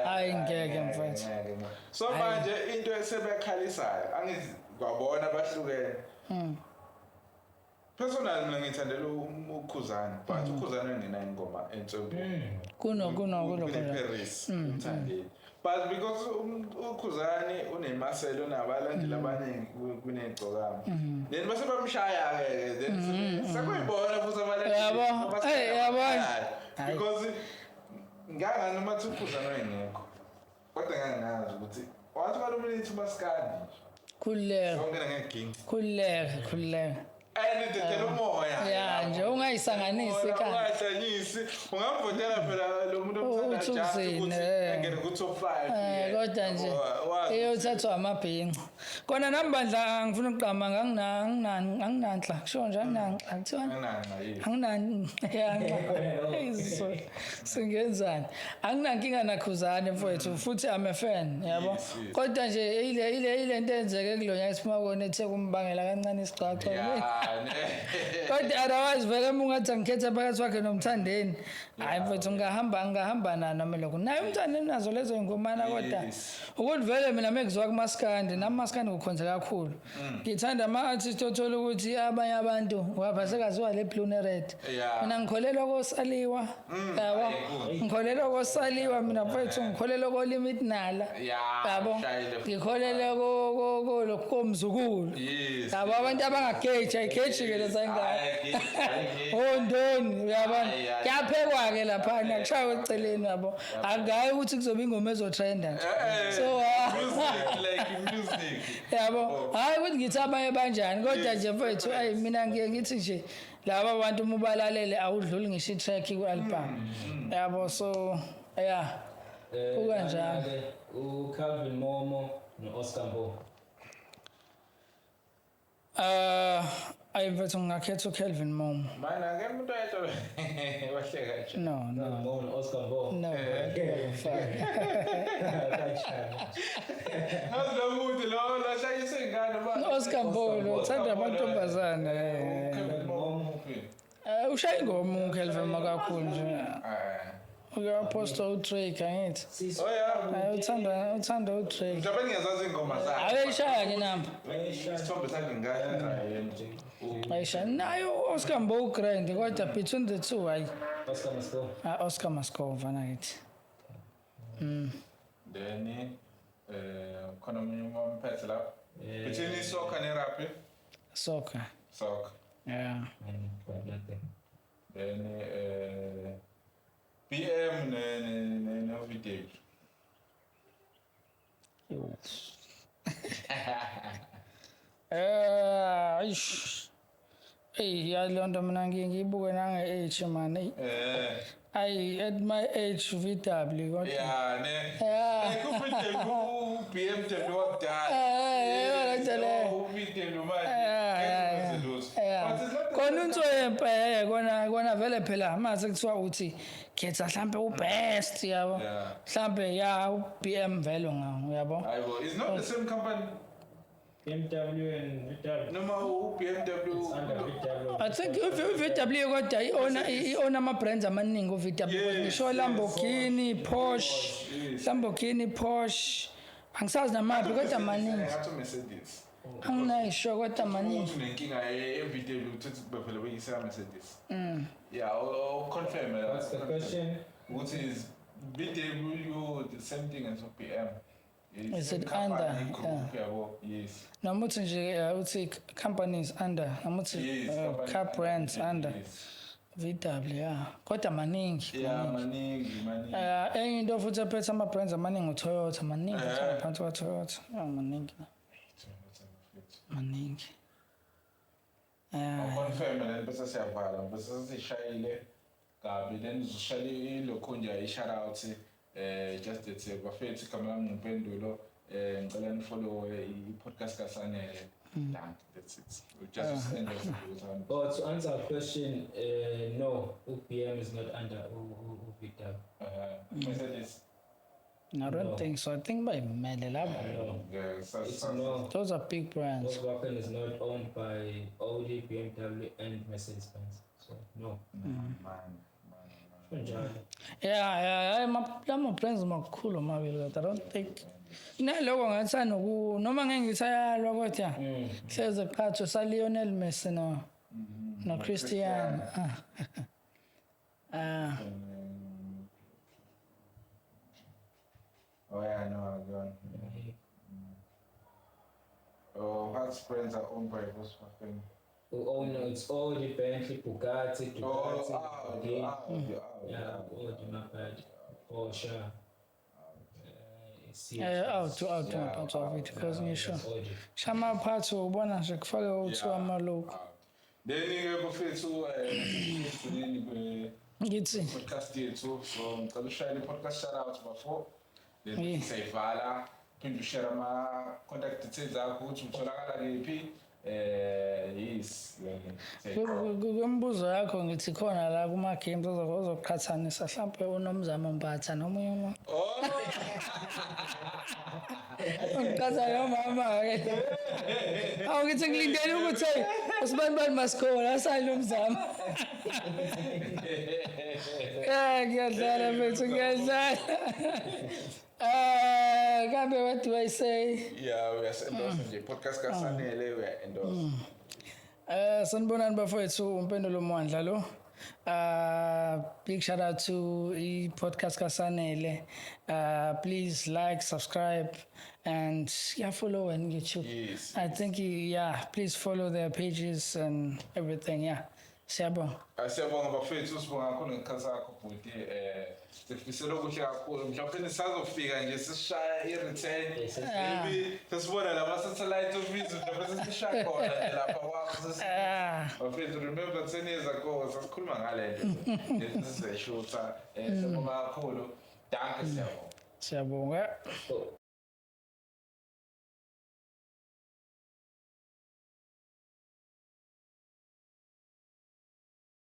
S1: Hayi, ngeke mfethu.
S3: So manje into esebekhalisayo angithi kwabona bahlukene. Personally mina ngithandela uKhuzani, but uKhuzani ungenayo ingoma ensimbi.
S1: Kuno kuno kulo
S3: Kune Paris umthandeni. But because uKhuzani unemaselo, unabalandeli abaningi kunegcokama. Then base bamshaya ke, then sekuyibona futhi abalandeli.
S1: Yabo, hey, yabo.
S3: Because nganga noma thi uKhuzani wayengekho. Kodwa ngangazi ukuthi wathi balominate umaskandi.
S1: Khululeka.
S3: Sonke ngeginci.
S1: Khululeka, khululeka.
S3: And dedela umoya.
S1: Ya nje ungayisanganisi ekhanda.
S3: Ungayihlanyisi. Ungamvotela phela lo muntu omthanda
S1: Uthi
S3: just
S1: uzini,
S3: ukuthi angene ku top 5.
S1: Kodwa nje eyothathwa amabhinca. Kona nami bandla angifuna ukuqama, nganginanhla. Kusho nje anginanhla. Kuthiwa
S3: Anginanhla yini?
S1: Anginanhla. Singenzani? Anginankinga naKhuzani mfowethu, futhi I'm a fan, yabo. Kodwa nje ile nto eyenzeke kulonyaka esiphuma kuwona ethe kumbangela kancane isigaxa.
S3: Yeah, ne.
S1: Kodwa otherwise vele uma ungathi angikhethe phakathi kwakhe noMthandeni, hayi mfethu, ngingahamba naye noma lokho. Naye uMthandeni nazo lezo y'ngomana, kodwa ukuthi vele mina mengizwa kumaskandi, nami maskandi ngikhonze kakhulu. Ngithanda ama-artist othola ukuthi abanye abantu ngapha sekaziwa le blue ne red. Mina ngikholelwa kosaliwa. Yabo.
S3: Ayikho.
S1: Ngikholelwa kosaliwa mina mfethu, ngikholelwa ko-Limit Nala. Yabo.
S3: Shayile.
S1: Ngikholelwa ko komzukulu. Yabo, abantu abangageji, ayigeji ke leza ingane.
S3: Ayi, ayi,
S1: Ondoni, uyabona.
S3: Ayi, ayi.
S1: Kuyaphekwa ke laphana, kushaywa eceleni, yabo. Akuhayi ukuthi kuzoba ingoma ezotrenda nje. So
S3: Music, like music.
S1: Yabo, hayi ukuthi ngithi abanye banjani, kodwa nje mfethu, ayi mina ngiye ngithi nje laba bantu uma ubalalele awudluli ngisho i-track ku-album. Yabo, so yeah. Kukanjalo.
S4: Lana-ke, uCalvin Momo no-Oscar Mbo.
S1: Ayi mfethu, ngingakhetha uKelvin Momo.
S3: Mana ke umuntu oyedwa wahleka nje.
S1: No, no.
S4: Mbo, Oscar Mbo.
S1: No. Fuck.
S4: Kanjani?
S3: Ngazi lo muntu lo lohlanyisa ingane ba.
S1: Oscar Mbo lo uthanda amantombazane.
S3: uKelvin Momo uphi?
S1: Ushaya ingoma uKelvin Mo kakhulu nje.
S3: Eh.
S1: Uyaposta uDrake, angithi.
S4: Sis-
S3: Oh yeah.
S1: Hayi, uthanda uDrake.
S3: Mhlawumbe ngiyazazi ingoma zakhe.
S1: Ayishaya ke namba.
S3: Isithombe sakhe ngathi.
S1: Ayishaya. Nayo Oscar Mbo grand, kodwa between the two, hayi.
S4: Oscar must go.
S1: Ah, Oscar must go, mfana kithi.
S3: Then khona omunye umphethe lapho. Between isoccer ne-rugby?
S1: Soccer.
S3: Soccer.
S1: Yeah.
S4: Man, got nothing.
S3: Then BM ne ne VW.
S1: Eish. Ey, ya leyo nto mina ngiye ngiyibuke nange-age, man. Eyi, ayi, at my age, VW kodwa.
S3: Yeah, ne.
S1: Yeah.
S3: Ku BMW wakudala.
S1: Yona nto leyo.
S3: U VW manje.
S1: Yeah.
S3: But it's not the
S1: Kona unswempe, kona vele phela mase kuthiwa uthi khetha mhlambe ubest, yabo. Mhlambe ya uBM vele ngawo, uyabo.
S3: Hayibo, it's not the same company.
S4: BMW and VW.
S3: Noma u BMW.
S4: It's under VW.
S1: I think u-VW kodwa i-owner ama-brands amaningi u-VW. Ngisho Lamborghini, Porsche, Lamborghini, Porsche. Angisazi namaphi, kodwa maningi.
S3: Ngathi Mercedes.
S1: Anginayo kodwa maningi.
S3: Uthi unenkinga e-VW, uthi phela beyisela Mercedes. Yeah, o confirm la.
S4: What's the question?
S3: Ukuthi is VW the same thing as BM?
S1: Is it under?
S3: Group, yabo. Yes.
S1: Noma uthi nje uthi companies under, noma uthi
S3: Yes. Company
S1: car brands under
S3: Yes.
S1: VW, yeah. Kodwa maningi.
S3: Yeah, maningi, maningi.
S1: Enye into futhi ephethe ama-brands amaningi uToyota, maningi ngaphansi kwa-Toyota. Yeah, maningi. Maningi.
S3: Confirm then bese siyavala, bese sesishayile kabi, then uzoshaya ilokhu nje i-shout out, just that bafethu, igama lami nguMpendulo, ngicela ni-follow i-podcast kaSanele. Dank, that's it. We just end off with
S4: But to answer our question, no, UBM is not under UVW.
S3: Mercedes.
S1: I don't
S4: No.
S1: think so. I think bayimele labo.
S4: No,
S3: Yeah,
S4: it's no.
S1: Those are big brands.
S4: Volkswagen is not owned by Audi, BMW, and Mercedes Benz. So no.
S3: Man, man, man.
S4: Kunjalo.
S1: Yeah, lama brands makhulu amabili, kodwa I don't think naloko ngathi anoku noma ngeke ngithi ayalwa, kodwa hleze qhatho sa Lionel Messi no Cristiano. Ah.
S3: Oh yeah, no, gone. Oh, what brands are owned by Volkswagen?
S4: Who own it's Audi, Bentley, Bugatti, Ducati,
S3: Oh, Audi,
S4: Lamborghini.
S3: Audi, Audi.
S4: Yeah, Audi, my bad. Porsche. C
S1: Out out ngaphansi of it because ngisho
S4: Audi.
S1: shamaphathi ubona nje kufake uthiwa amalogo.
S3: Then ke bafethu, ekugcineni kwe
S1: Ngithi
S3: podcast yethu, so ngicela ushayele i-podcast shout out bafo, then siyayivala, phinde ushare ama-contact details akho ukuthi utholakala kephi. Yes, then siyayiqala.
S1: Kwemibuzo yakho ngithi khona la kuma-games ozoqhathanisa mhlawumpe uNomzamo Mbatha nomunye umuntu.
S3: Oh.
S1: Ngiqhatha nomama-ke. Awu, ngithi ngilindele ukuthi hey, usibanibani masikhona asali nomzamo. Ngiyadlala mfethu, ngiyadlala. Kambe what do I say?
S3: Yeah, uyas-endorse nje podcast kaSanele, uya-endorse.
S1: Sanibonani bafowethu, uMpendulo Mwandla lo. Big shout out to i-podcast kaSanele. Please like, subscribe and yeah, follow on YouTube. I think, yeah, please follow their pages and everything. Yeah. Siyabonga.
S3: Ah, siyabonga bafethu, sibonga kakhulu ngekhathi sakho bhuti, sifisela okuhle kakhulu, mhlawumbe nisazofika nje sisishaya i-return, maybe sesibona lama satellite office, mhlawumbe sesishaya khona nje lapha kwakho bafethu, remember 10 years ago sasikhuluma ngale nto sizayishutha. Siyabonga kakhulu, dankie, siyabonga.
S1: Siyabonga.
S4: Oh.